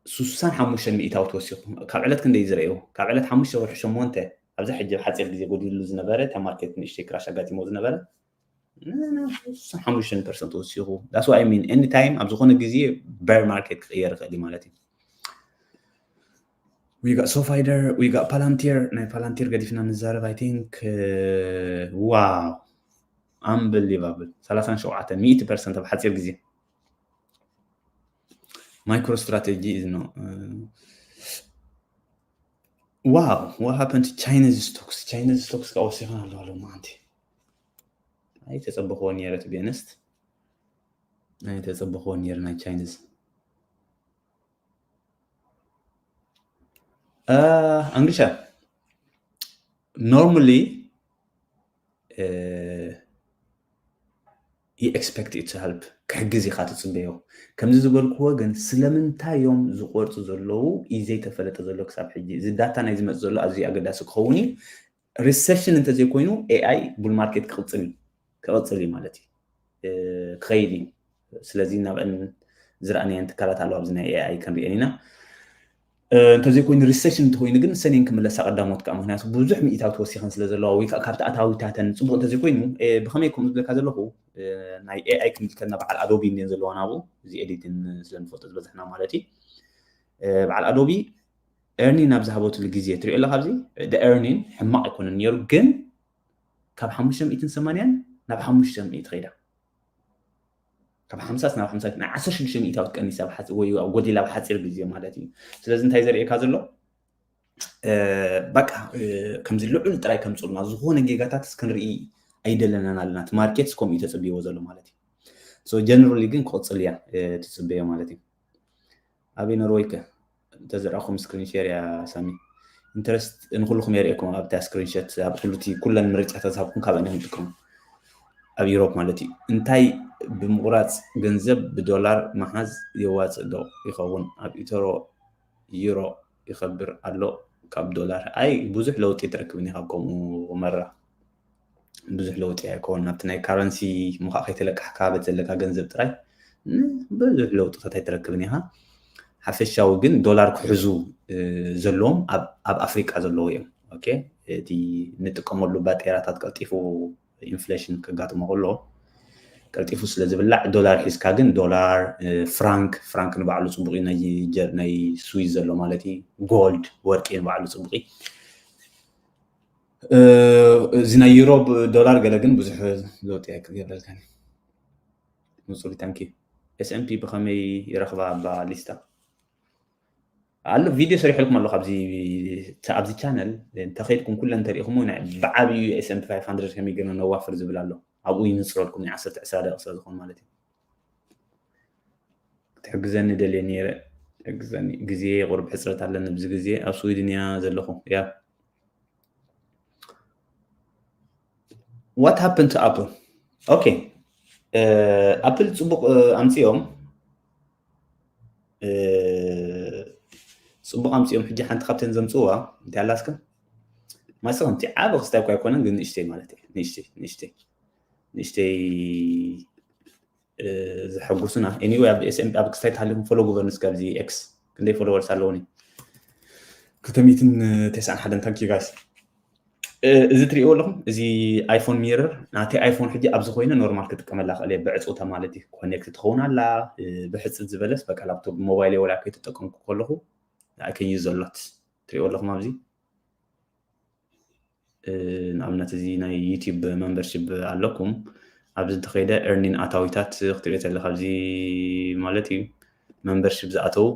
ስሳን ሓሙሽተን ሚእታዊት ወሲኹ። ካብ ዕለት ክንደይ ዝረእዩ? ካብ ዕለት ሓሙሽተ ወርሒ ሸሞንተ፣ ኣብዛ ሕጂ ኣብ ሓፂር ግዜ ጎዲሉ ዝነበረ፣ እታ ማርኬት ንእሽተይ ክራሽ ኣጋጢሞ ዝነበረ፣ ስሳን ሓሙሽተን ፐርሰንት ወሲኹ። That's what I mean። Anytime ኣብ ዝኾነ ግዜ bear market ክቕየር ይኽእል እዩ ማለት እዩ። We got SoFider, we got Palantir። ናይ ፓላንቲር ገዲፍና ንዛረብ። I think፣ ዋው፣ unbelievable። ሰላሳን ሸውዓተን ሚእቲ ፐርሰንት ኣብ ሓፂር ግዜ። MicroStrategy is no. Wow, what happened to China's stocks? China's stocks ከዓ ወሲኽና ኣለዋ ሎማዓንቲ። ኣይተፀበኽዎ ነይረ፣ to be honest። ኣይተፀበኽዎ ነይረ ናይ ቻይኒዝ። እ፣ ኣንግሻ፣ normally፣ እ፣ you expect it to help፣ ክሕግዝ ኢኻ ትፅበዮ። ከምዚ ዝበልክዎ ግን ስለምንታይ እዮም ዝቆርፁ ዘለዉ እዩ ዘይተፈለጠ ዘሎ ክሳብ ሕጂ። እዚ ዳታ ናይ ዝመፅ ዘሎ ኣዝዩ ኣገዳሲ ክኸውን እዩ። ሪሰሽን እንተዘይኮይኑ ኤኣይ ቡል ማርኬት ክቕፅል እዩ፣ ክቕፅል እዩ ማለት እዩ። እ፣ ክኸይድ እዩ። ስለዚ ናብአን ዝረኣናየን ትካላት ኣለዋ ኣብዚ ናይ ኤኣይ ክንሪአን ኢና። እ፣ እንተዘይኮይኑ ሪሰሽን እንተኮይኑ ግን ሰኔን ክምለሳ ቀዳሞት ከዓ፣ ምክንያቱ ብዙሕ ሚእታዊ ተወሲኸን ስለ ዘለዋ ወይ ከዓ ካብቲ ኣታዊታተን ፅቡቅ እንተዘይኮይኑ፣ እ፣ ብኸመይ ከምኡ ዝብለካ ዘለኹ፣ እ፣ ናይ ኤኣይ ክንብል ከለና በዓል ኣዶቢ እንየን ዘለዋ ናብኡ፣ እዚ ኤዲቲን ስለ ንፈልጦ ዝበዝሕና ማለት እዩ። እ፣ በዓል ኣዶቢ ኤርኒን ኣብ ዝሃበትሉ ግዜ ትሪኦ ኣለካ ኣብዚ፣ ደ ኤርኒን ሕማቕ ኣይኮነን ነይሩ፣ ግን ካብ ሓሙሽተ ሚእትን ሰማንያን ናብ ሓሙሽተ ሚእቲ ከይዳ፣ ካብ ሓምሳ ናብ ሓምሳ፣ ናይ ዓሰርተ ሽዱሽተ ሚእታዊት ቀኒሳ ኣብ ሓፂ-፣ ወይ ኣብ ጎዲላ ኣብ ሓፂር ግዜ ማለት እዩ። ስለዚ እንታይ ዘርእየካ ዘሎ፣ እ፣ በቃ፣ እ፣ ከምዚ ልዑል ጥራይ ከምፅኡልና፣ ዝኾነ ጌጋታትስ ክንርኢ ኣይደለናን ኣለና። እቲ ማርኬትስ ከምኡ እዩ ተፅብይዎ ዘሎ ማለት እዩ። So generally ግን ክቕፅል እያ፣ እ፣ ትፅበዮ ማለት እዩ። ኣበይ ነርወይከ እንተዘርኣኹም ስክሪን ሼር እያ ሳሚ። ኢንተረስት ንኩልኹም የርእየኩም ኣብታ ስክሪንሾት፣ ኣብ ኩሉ እቲ ኩለን ምርጫታት ዝሃብኩም ካብኣን እዮም ዝጥቀሙ። ኣብ ዩሮፕ ማለት እዩ። እንታይ ብምቑራፅ ገንዘብ ብዶላር ምሓዝ የዋፅእ ዶ ይኸውን? ኣብ ኢተሮ ዩሮ ይኸብር ኣሎ ካብ ዶላር። ኣይ ብዙሕ ለውጢ ኣይትረክብን ኢኻ ከምኡ መራ። ብዙሕ ለውጢ ኣይኮን ናብቲ ናይ ካረንሲ ምዃ ከይተለቃሕካ በቲ ዘለካ ገንዘብ ጥራይ ን-፣ ብዙሕ ለውጥታት ኣይትረክብን ኢኻ። ሓፈሻዊ ግን ዶላር ክሕዙ፣ እ፣ ዘለዎም ኣብ፣ ኣብ ኣፍሪቃ ዘለዉ እዮም። ኦኬ፣ እቲ ንጥቀመሉ ባጤራታት ቀልጢፉ ኢንፍሌሽን ከጋጥሞ ከሎ ቀልጢፉ ስለ ዝብላዕ ዶላር ሒዝካ ግን ዶላር፣ እ፣ ፍራንክ፣ ፍራንክ ንባዕሉ ጽቡቕ እዩ፣ ናይ ጀር-፣ ናይ ስዊዝ ዘሎ ማለት እዩ። ጎልድ፣ ወርቂ ንባዕሉ ጽቡቕ እዩ። እ፣ እዚ ናይ ዩሮ ብ-፣ ዶላር ገለ ግን ብዙሕ ለውጢ ኣይክገብረልካን እዩ። ንጹር፣ ታንኪ። ኤስ ኤን ፒ ብኸመይ ይረኽባ እባ ሊስታ? ኣሎ፣ ቪድዮ ሰሪሐልኩም ኣለኹ ኣብዚ፣ ኣብዚ ቻነል እንተኸይድኩም ኩለን እንተሪኢኹም፣ ናይ ብዓብዩ ኤስ ኤን ፒ ፋይቭ ሃንድረድ ከመይ ገይርና ነዋፍር ዝብል ኣሎ። ኣብኡ ይንጽረልኩም፣ ናይ ዓሰርተ ዕስራ ደቂቕ ስለ ዝኾን ማለት እዩ። ትሕግዘኒ ደልየ ነይረ። ትሕግዘኒ። ግዜ ቁሩብ ሕፅረት ኣለኒ። ኣብዚ ግዜ ኣብ ስዊድን እያ ዘለኹ። ያ። What happened to Apple? ኦኬ። ኣፕል ፅቡቕ ኣምፅኦም። ፅቡቕ ኣምፅኦም። ሕጂ ሓንቲ ካብተን ዘምፅዋ እንታይ ኣላስከ? ማስክ ከምቲ ዓብ ክስታይ እኳ ኣይኮነን፣ ግን ንእሽተይ ማለት እዩ። ንእሽተይ ንእሽተይ ንእሽተይ ዘሐጉሱና። Anyway፣ ኣብ ኤስኤም ኣብ ክስታይ ተሃሊኹም ፎሎ ግበርኒ እስከ ኣብዚ ኤክስ። ክንደይ ፎሎወርስ ኣለውኒ? ክልተ ሚእትን ተስዓን ሓደን። Thank you guys። እዚ ትሪእዎ ኣለኹም፣ እዚ ኣይፎን ሚረር ናተይ ኣይፎን ሕጂ ኣብዚ ኮይነ ኖርማል ክጥቀመላ ክእል እየ፣ ብዕፅውታ ማለት እዩ። ኮኔክት ትኸውን ኣላ። ብሕፅት ዝበለስ በቃ ላፕቶፕ ሞባይል ወላ ከይተጠቀምኩ ከለኹ I can use a lot። ትሪእዎ ኣለኹም ኣብዚ ንኣብነት እዚ ናይ ዩቲዩብ መምበርሽፕ ኣለኩም። ኣብዚ እንተኸይደ ኤርኒን ኣታዊታት ክትሪኦ ተለካ ኣብዚ ማለት እዩ። መምበርሽፕ ዝኣተው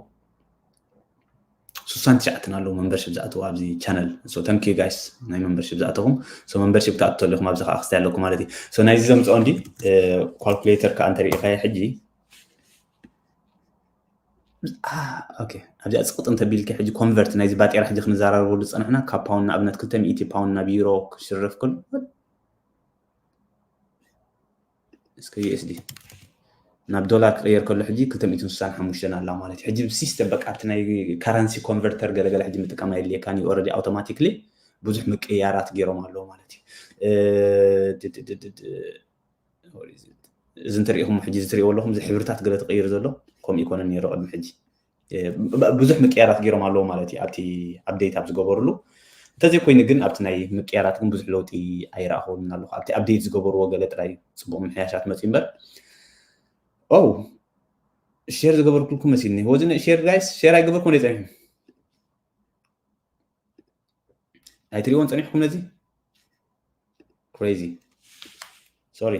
ስሳን ትሽዓተን ኣለዉ መምበርሽፕ ዝኣተው ኣብዚ ቻነል። So thank you guys ናይ መምበርሽፕ ዝኣተኹም። So መምበርሽፕ ክትኣቱ ተለኹም ኣብዚ ከዓ ክስታይ ኣለኩም ማለት እዩ። So ናይዚ ዘምፅኦ እንዲ ካልኩሌተር ከዓ እንተሪኢኻዮ ሕጂ ኦኬ፣ ኣብዚኣ ፅቕጥ እንተቢልኪ ሕጂ ኮንቨርት ናይዚ ባጤራ ሕጂ ክንዘራረበሉ ዝፀናሕና ካብ ፓውንድ ንኣብነት ክልተ ሚእቲ ፓውንድ ናብ ዩሮ ክሽረፍ ከሎ እስከ ዩኤስዲ ናብ ዶላር ክቕየር ከሎ ሕጂ ክልተ ሚእትን ስሳን ሓሙሽተን ኣላ ማለት እዩ። ሕጂ ሲስተም በቃ ኣብቲ ናይ ካረንሲ ኮንቨርተር ገለገለ ሕጂ ምጥቃም ኣየድልየካን እዩ። ኦረዲ ኣውቶማቲክሊ ብዙሕ ምቅያራት ገይሮም ኣለዉ ማለት እዩ። እዚ እንተሪኢኹም ሕጂ እዚ ትሪእዎ ኣለኹም እዚ ሕብርታት ገለ ተቐይሩ ዘሎ ከምኡ ይኮነን ነይሩ ቅድሚ ሕጂ። ብዙሕ ምቅያራት ገይሮም ኣለዉ ማለት እዩ። ኣብቲ ኣፕዴት ኣብ ዝገበሩሉ እንተዘይኮይኑ ግን ኣብቲ ናይ ምቅያራት ግን ብዙሕ ለውጢ ኣይረኣኹን ኣለኹ። ኣብቲ ኣፕዴት ዝገበርዎ ገለ ጥራይ ፅቡቕ ምሕያሻት መፅኡ እምበር። ኦ ሼር ዝገበርኩልኩም መሲልኒ ወዚ ሼር ጋይስ ሼር ኣይገበርኩም ደ ፀኒሑ ኣይትሪእዎን ፀኒሕኩም ነዚ ክሬዚ ሶሪ።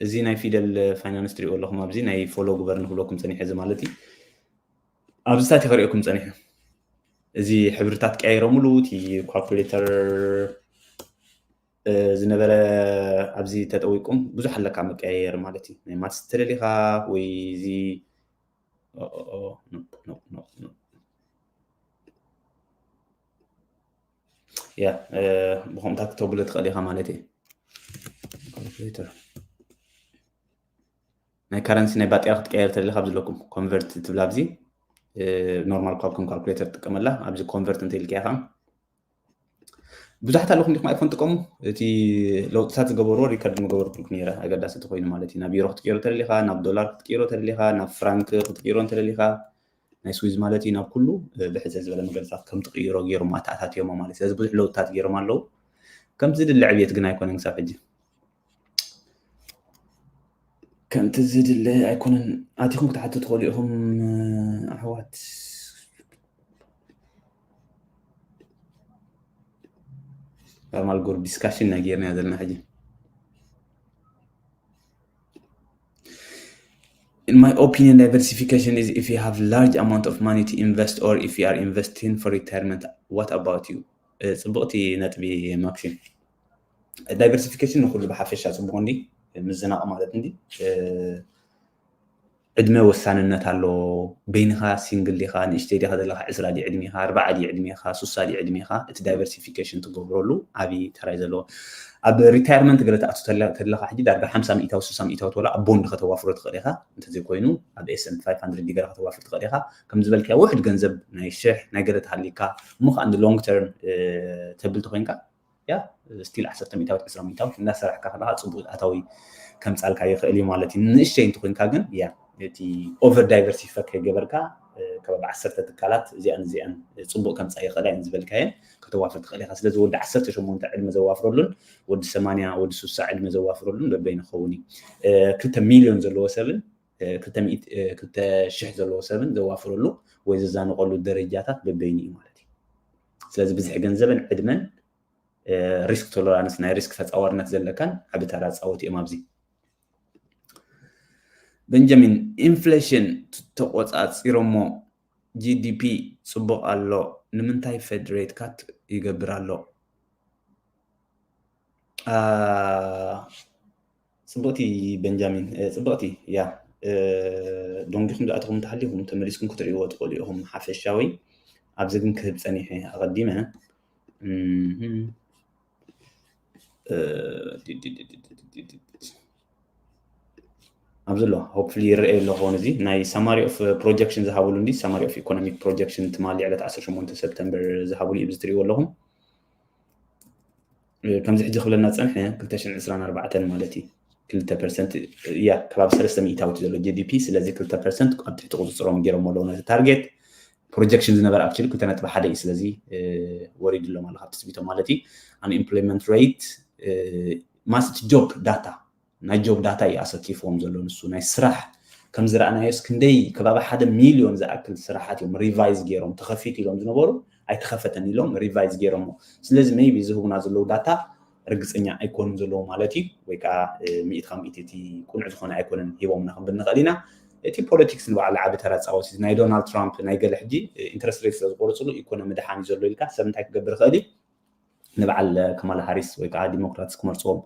እዚ ናይ ፊደል ፋይናንስ ትሪእዎ ኣለኹም ኣብዚ ናይ ፎሎ ግበር ንክብለኩም ፀኒሐ እዚ ማለት እዩ። ኣብዚ ታቲ ከሪኦኩም ፀኒሐ እዚ ሕብርታት ቀያይሮምሉ እቲ ካልኩሌተር ዝነበረ ኣብዚ ተጠዊቁም ብዙሕ ኣለካ መቀያየር ማለት እዩ። ናይ ማትስ ተደሊኻ ወይ እዚ ያ ብከምታት ክተብሎ ትኽእል ኢኻ ማለት እዩ። ካልኩሌተር ናይ ካረንሲ ናይ ባጤራ ክትቀየር ተለካ ኣብዚ ኣለኩም ኮንቨርት ትብል ኣብዚ ኖርማል ካልኩም ካልኩሌተር ትጥቀመላ ኣብዚ ኮንቨርት እንተ ኢልካ ኢኻ ብዙሓት ኣለኩም ዲኹም ኣይፎን ጥቀሙ እቲ ለውጥታት ዝገበርዎ ሪከርድ ምገበርኩልኩ ነረ ኣገዳሲ ተኮይኑ ማለት እዩ ናብ ዩሮ ክትቀይሮ ተደሊኻ ናብ ዶላር ክትቀይሮ ተደሊኻ ናብ ፍራንክ ክትቀይሮ እንተደሊኻ ናይ ስዊዝ ማለት እዩ ናብ ኩሉ ብሕፀ ዝበለ መገድታት ከም ትቅይሮ ገይሮም ኣተኣታትዮሞ ማለት ስለዚ ብዙሕ ለውጥታት ገይሮም ኣለዉ ከምቲ ዝድለ ዕብየት ግን ኣይኮነን ክሳብ ሕጂ ከምቲ ዝድለ ኣይኮነን ኣቲኹም ክትሓቱ ትኽእሉ ኢኹም ኣሕዋት ኖርማል ጉር ዲስካሽን ናይ ጌርና ዘለና ሕጂ In my opinion, diversification is if you have large amount of money to invest or if you are investing for retirement. What about you? ጽቡቕቲ ነጥቢ ማክሲም። ዳይቨርሲፊኬሽን ንኩሉ ብሓፈሻ ጽቡቕ እንዲ ምዝናቕ ማለት እንዲ ዕድመ ወሳንነት ኣሎ። በይንኻ ሲንግል ዲኻ ንእሽተይ ዲኻ ዘለኻ ዕስራ ድዩ ዕድሜኻ ኣርባዓ ድዩ ዕድሜኻ ሱሳ ድዩ ዕድሜኻ እቲ ዳይቨርሲፊኬሽን ትገብረሉ ዓብዪ ተራይ ዘለዎ ኣብ ሪታየርመንት ገለ ትኣቱ ተለኻ ሕጂ ዳርጋ ሓምሳ ሚእታዊ ሱሳ ሚእታዊ ትበሎ ኣብ ቦንድ ከተዋፍሮ ትኽእል ኢኻ እንተዘይኮይኑ ኣብ ኤስንድ ፋይቭ ሃንድረድ ገለ ከተዋፍር ትኽእል ኢኻ ከም ዝበልካዮ ውሕድ ገንዘብ ናይ ሽሕ ናይ ገለ ትሃሊካ እሞ ከዓ ሎንግ ተርም ተብል ተኮይንካ ያ ስቲል ዓሰርተ ሚእታዊት ዕስራ ሚእታዊት እናሰራሕካ ከለካ ፅቡቅ ኣታዊ ከምፃልካ ይኽእል እዩ ማለት እዩ ንእሽተይ እንትኮንካ ግን ያ እቲ ኦቨር ዳይቨርሲፋይ ከይገበርካ ከባቢ ዓሰርተ ትካላት እዚኣን እዚኣን ፅቡቅ ከምፃ ይኽእላ እየን ዝበልካየን ከተዋፍር ትኽእል ኢካ ስለዚ ወዲ ዓሰርተ ሸሞንተ ዕድመ ዘዋፍረሉን ወዲ ሰማንያ ወዲ ሱሳ ዕድመ ዘዋፍረሉን በበይኑ ክኸውን እዩ ክልተ ሚልዮን ዘለዎ ሰብን ክልተ ሽሕ ዘለዎ ሰብን ዘዋፍረሉ ወይ ዘዛንቀሉ ደረጃታት በበይኑ እዩ ማለት እዩ ስለዚ ብዝሒ ገንዘብን ዕድመን ሪስክ ቶለራንስ ናይ ሪስክ ተፃዋርነት ዘለካን ዓቢ ተራ ፃወት እዮም ኣብዚ በንጃሚን ኢንፍሌሽን ተቆፃፂሮሞ ጂዲፒ ፅቡቅ ኣሎ ንምንታይ ፌድ ሬት ካት ይገብር ኣሎ ፅቡቅቲ በንጃሚን ፅቡቅቲ ያ ደንጊኹም ዝኣተኹም እንተሃሊኹም ተመሊስኩም ክትርእይዎ ትኽእሉ ኢኹም። ሓፈሻዊ ኣብዚ ግን ክህብ ጸኒሐ ኣቐዲመ ኣብዚ ኣሎ hopefully ይረኣይ ኣሎ ክኸውን። እዚ ናይ summary of projection ዝሃብሉ እንዲ summary of economic projection ትማሊ ዕለት ዓሰርተ ሸሞንተ ሰፕተምበር ዝሃብሉ እዩ ትሪእዎ ኣለኹም። ከምዚ ሕጂ ክብለና ዝፀንሐ ክልተ ሽሕን ዕስራን ኣርባዕተን ማለት እዩ። ክልተ ፐርሰንት እያ ከባቢ ሰለስተ ሚእታዊት ዘሎ GDP። ስለዚ ክልተ ፐርሰንት ኣብ ትሕቲ ቁፅፅሮም ገይሮም ኣለዉ ነዚ ታርጌት። ፕሮጀክሽን ዝነበረ actually ክልተ ነጥቢ ሓደ እዩ። ስለዚ ወሪዱ ኣሎ ማለት ካብቲ ትፅቢቶም ማለት እዩ። Unemployment rate ማስት ጆብ ዳታ ናይ ጆብ ዳታ እዩ ኣሰኪፍዎም ዘሎ። ንሱ ናይ ስራሕ ከም ዝረኣናዮስ ክንደይ ከባቢ ሓደ ሚልዮን ዝኣክል ስራሓት እዮም ሪቫይዝ ገይሮም ተኸፊቱ ኢሎም ዝነበሩ ኣይተኸፈተን ኢሎም ሪቫይዝ ገይሮሞ። ስለዚ maybe ዝህቡና ዘለዉ ዳታ ርግፀኛ ኣይኮኑን ዘለዉ ማለት እዩ። ወይ ከዓ ሚእቲ ካብ ሚእቲ እቲ ቁኑዕ ዝኾነ ኣይኮነን ሂቦምና ክንብል ንኽእል ኢና። እቲ ፖለቲክስ ንባዕሉ ዓቢ ተራ ፃወት እዩ። ናይ ዶናልድ ትራምፕ ናይ ገለ ሕጂ ኢንትረስት ሬት ስለ ዝቆርፅሉ ኢኮኖሚ ደሓን እዩ ዘሎ ኢልካ ሰብ እንታይ ክገብር ይኽእል እዩ? ንበዓል ከማላ ሃሪስ ወይ ከዓ ዲሞክራትስ ክመርፅዎም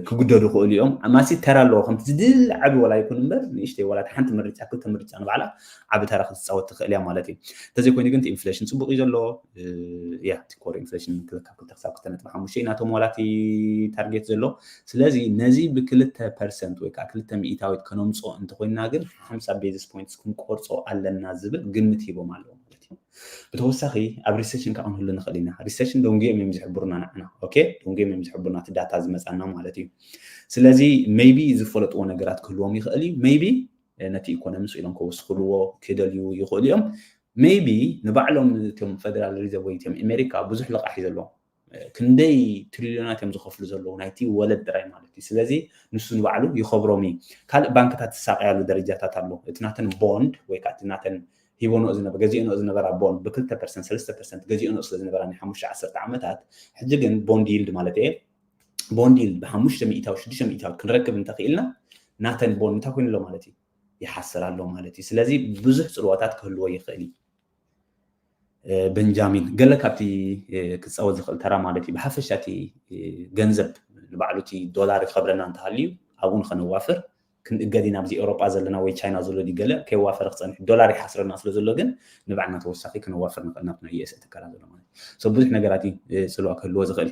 ክግደዱ ይኽእሉ እዮም። ማሲ ተራ ኣለዎ ከምቲ ዝድለ ዓቢ ዋላ ይኩን እምበር ንእሽተይ ዋላ ሓንቲ ምርጫ ክልተ ምርጫ ንባዕላ ዓቢ ተራ ክትፃወት ትኽእል እያ ማለት እዩ። እንተዘይኮይኑ ግን ኢንፍሌሽን ፅቡቅ እዩ ዘሎ። ያ እቲ ኮር ኢንፍሌሽን ካብ ክልተ ክሳብ ክልተ ነጥቢ ሓሙሽተ እዩ ናቶም ዋላ እቲ ታርጌት ዘሎ። ስለዚ ነዚ ብክልተ ፐርሰንት ወይ ከዓ ክልተ ሚእታዊት ከነምፅኦ እንተኮይንና ግን ሓምሳ ቤዝስ ፖይንትስ ክንቆርፆ ኣለና ዝብል ግምት ሂቦም ኣለዉ ማለት እዩ። ብተወሳኺ ኣብ ሪሴሽን ከዓ ክንህሉ ንኽእል ኢና። ሪሴሽን ደንጉዮም እዮም ዝሕብሩና ንዓና። ኦኬ፣ ደንጉዮም እዮም ዝሕብሩና እቲ ዳታ ዝመፃና ማለት እዩ። ስለዚ maybe ዝፈለጥዎ ነገራት ክህልዎም ይኽእል እዩ። Maybe ነቲ ኢኮኖሚ ስኢሎም ከወስኽልዎ ክደልዩ ይኽእሉ እዮም። Maybe ንባዕሎም እቶም ፌደራል ሪዘርቭ ወይ እቶም ኣሜሪካ ብዙሕ ልቓሕ እዩ ዘለዎም። ክንደይ ትሪልዮናት እዮም ዝኸፍሉ ዘለዉ ናይቲ ወለድ ጥራይ ማለት እዩ። ስለዚ ንሱ ንባዕሉ ይኸብሮም እዩ። ካልእ ባንክታት ዝሳቀያሉ ደረጃታት ኣሎ። እቲ ናተን ቦንድ ወይ ከዓ እቲ ናተን ሂቦንኦ ዝነበ ገዚኦንኦ ዝነበራ ቦንድ ብክልተ ፐርሰንት ሰለስተ ፐርሰንት ገዚኦንኦ ስለ ዝነበራ ናይ ሓሙሽተ ዓሰርተ ዓመታት ሕጂ ግን ቦንድ ይልድ ማለት እየ ቦንድ ይልድ ብሓሙሽተ ሚእታዊ ሽዱሽተ ሚእታዊ ክንረክብ እንተኽኢልና ናተን ቦንድ እንታይ ኮይኑ ኣሎ ማለት እዩ ይሓስር ኣሎ ማለት እዩ። ስለዚ ብዙሕ ፅልዋታት ክህልዎ ይኽእል እዩ። በንጃሚን ገለ ካብቲ ክፃወት ዝኽእል ተራ ማለት እዩ። ብሓፈሻ እቲ ገንዘብ ንባዕሉ እቲ ዶላር ይኸብረና እንተሃልዩ ኣብኡ ንኸነዋፍር ክንእገድ ኢና። ኣብዚ ኤውሮጳ ዘለና ወይ ቻይና ዘሎ ድዩ ገለ ከይዋፈረ ክፀንሕ ዶላር ይሓስረና ስለ ዘሎ ግን ንባዕልና ተወሳኺ ክንዋፍር ንኽእል ናብቲ ናይ ዩኤስኤ ትካላት ዘሎ ማለት እዩ። ብዙሕ ነገራት እዩ ፅልዋ ክህልዎ ዝኽእል።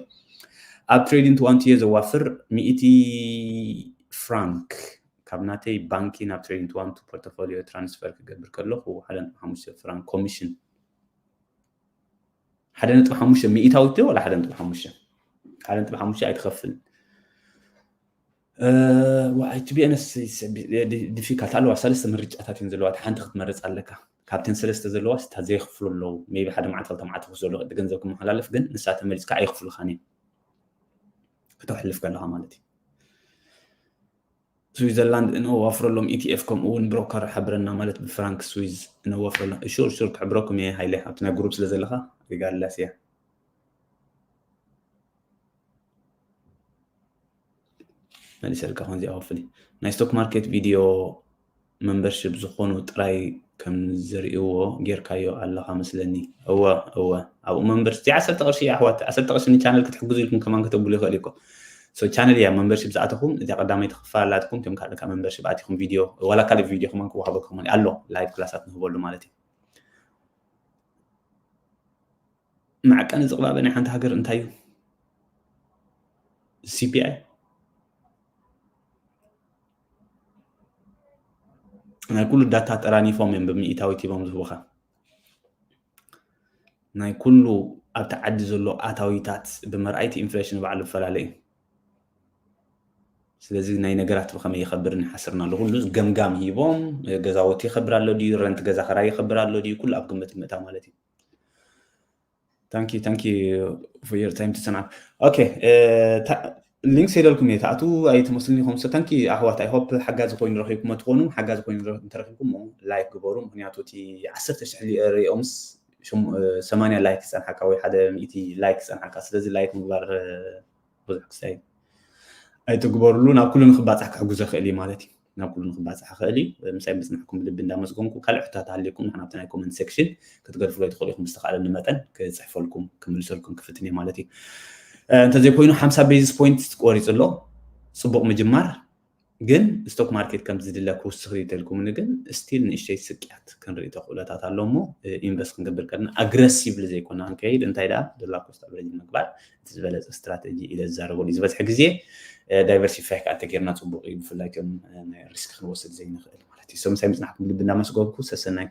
ኣብ ትሬዲንግ ዋን ቱ ዘዋፍር ሚእቲ ፍራንክ ካብ ናተይ ባንኪ ናብ ትሬዲንግ ዋን ቱ ፖርቶፎሊዮ ትራንስፈር ክገብር ከለኹ ሓደ ነጥቢ ሓሙሽተ ፍራንክ ኮሚሽን ሓደ ነጥቢ ሓሙሽተ ሚእታዊት ዶ ወላ ሓደ ነጥቢ ሓሙሽተ ሓደ ነጥቢ ሓሙሽተ ኣይትኸፍልን። ዋይ ቱ ቢ ኤን ኤስ ዲፊካልት ኣለዋ። ሰለስተ ምርጫታት እየን ዘለዋ። ሓንቲ ክትመርፅ ኣለካ። ካብተን ሰለስተ ዘለዋ ስታ ዘይክፍሉ ኣለዉ። ሜቢ ሓደ መዓልቲ ክልተ መዓልቲ ክስ ዘሎ ቅዲ ገንዘብ ክመሓላለፍ ግን ንሳ ተመሊስካ ኣይክፍሉኻን እዮም። ከተሕልፍ ከለኻ ማለት እዩ። ስዊዘርላንድ እነዋፍረሎም ኢቲኤፍ ከምኡ እውን ብሮከር ሓብረና ማለት ብፍራንክ ስዊዝ እነዋፍረሎም። ሹር ሹር ክሕብረኩም እየ ሃይለ ኣብቲ ናይ ግሩፕ ስለ ዘለኻ ሪጋርድለስ እያ። መሊሰልካ ከምዚ ኣወፍሊ ናይ ስቶክ ማርኬት ቪድዮ መንበርሽፕ ዝኾኑ ጥራይ ከም ዘርእይዎ ጌርካዮ ኣለኻ መስለኒ። እወ እወ ኣብኡ መንበርሽፕ እዚ ዓሰርተ ቅርሺ ኣሕዋት ዓሰርተ ቅርሺ ንቻነል ክትሕግዙ ኢልኩም ከማን ከተብሉ ይኽእል እኮ። ሶ ቻነል እያ መንበርሽፕ ዝኣተኹም እዚኣ ቀዳመይቲ ክፋል ኣላትኩም እቶም ካልእ ካብ መንበርሽፕ ኣቲኹም ቪድዮ ዋላ ካልእ ቪድዮ ከማን ክወሃበኩም ኣሎ ላይቭ ክላሳት ንህበሉ ማለት እዩ። መዐቀኒ ዝቕባበ ናይ ሓንቲ ሃገር እንታይ እዩ? ሲፒኣይ ናይ ኩሉ ዳታ ጠራኒፎም እዮም ብምእታዊት ሂቦም ዝህቡኻ። ናይ ኩሉ ኣብቲ ዓዲ ዘሎ ኣታዊታት ብመርኣይቲ ኢንፍሌሽን ባዕሉ ዝፈላለ እዩ። ስለዚ ናይ ነገራት ብኸመይ ይኸብር ንሓስርና ኣሎ ኩሉ ገምጋም ሂቦም ገዛውቲ ይኸብር ኣሎ ድዩ ረንት ገዛ ኸራይ ይኸብር ኣሎ ድዩ ኩሉ ኣብ ግምት ምእታ ማለት እዩ። Thank you, thank you for your time to turn up. Okay, ሊንክ ሰደልኩም እየ ተኣቱ ኣይትመስልኒ ኢኹም። So thank you ኣሕዋት፣ I hope ሓጋዚ ኮይኑ ረኺብኩሞ ትኾኑ። ሓጋዚ ኮይኑ እንተረኺብኩሞ ላይክ ግበሩ። ምክንያቱ እቲ ዓሰርተ ሽሕ ሪኦምስ ሰማንያ ላይክ ይፀንሓካ ወይ ሓደ ሚእቲ ላይክ ይፀንሓካ። ስለዚ ላይክ ምግባር ብዙሕ ክሳይ ኣይትግበርሉ። ናብ ኩሉ ንክባፃሕ ክሕግዞ ይኽእል እዩ ማለት እዩ። ናብ ኩሉ ንክባፃሕ ይኽእል እዩ። ምሳይ ምፅናሕኩም ብልቢ እንዳመስገንኩ ካልእ ሕቶታት ሃልየኩም ንሕና ኣብቲ ናይ ኮመንት ሴክሽን ክትገድፍሎ ትኽእሉ ኢኹም። ብዝተኻእለኒ መጠን ክፅሕፈልኩም ክምልሰልኩም ክፍትን እየ ማለት እዩ። እንተዘይኮይኑ ሓምሳ ቤዝስ ፖይንት ቆሪፁ ኣሎ። ፅቡቕ ምጅማር። ግን stock market ከም ዝድለ ክውስኽ ይተልኩምኒ ግን still ንእሽተይ ስቅያት ክንርኢ ተኽእሎታት ኣሎ እሞ invest ክንገብር ከለና aggressively ዘይኮና ክንከይድ እንታይ ደኣ dollar cost average ምግባር እቲ ዝበለፀ strategy ኢለ ዝዛረበሉ እዩ ዝበዝሐ ግዜ diversify ከዓ ተጌርና ፅቡቅ እዩ ብፍላይ እቶም ናይ risk ክንወስድ ዘይንኽእል ማለት እዩ so ምሳይ ምፅናሕኩም ልቢ እናመስገንኩ ሰሰናይ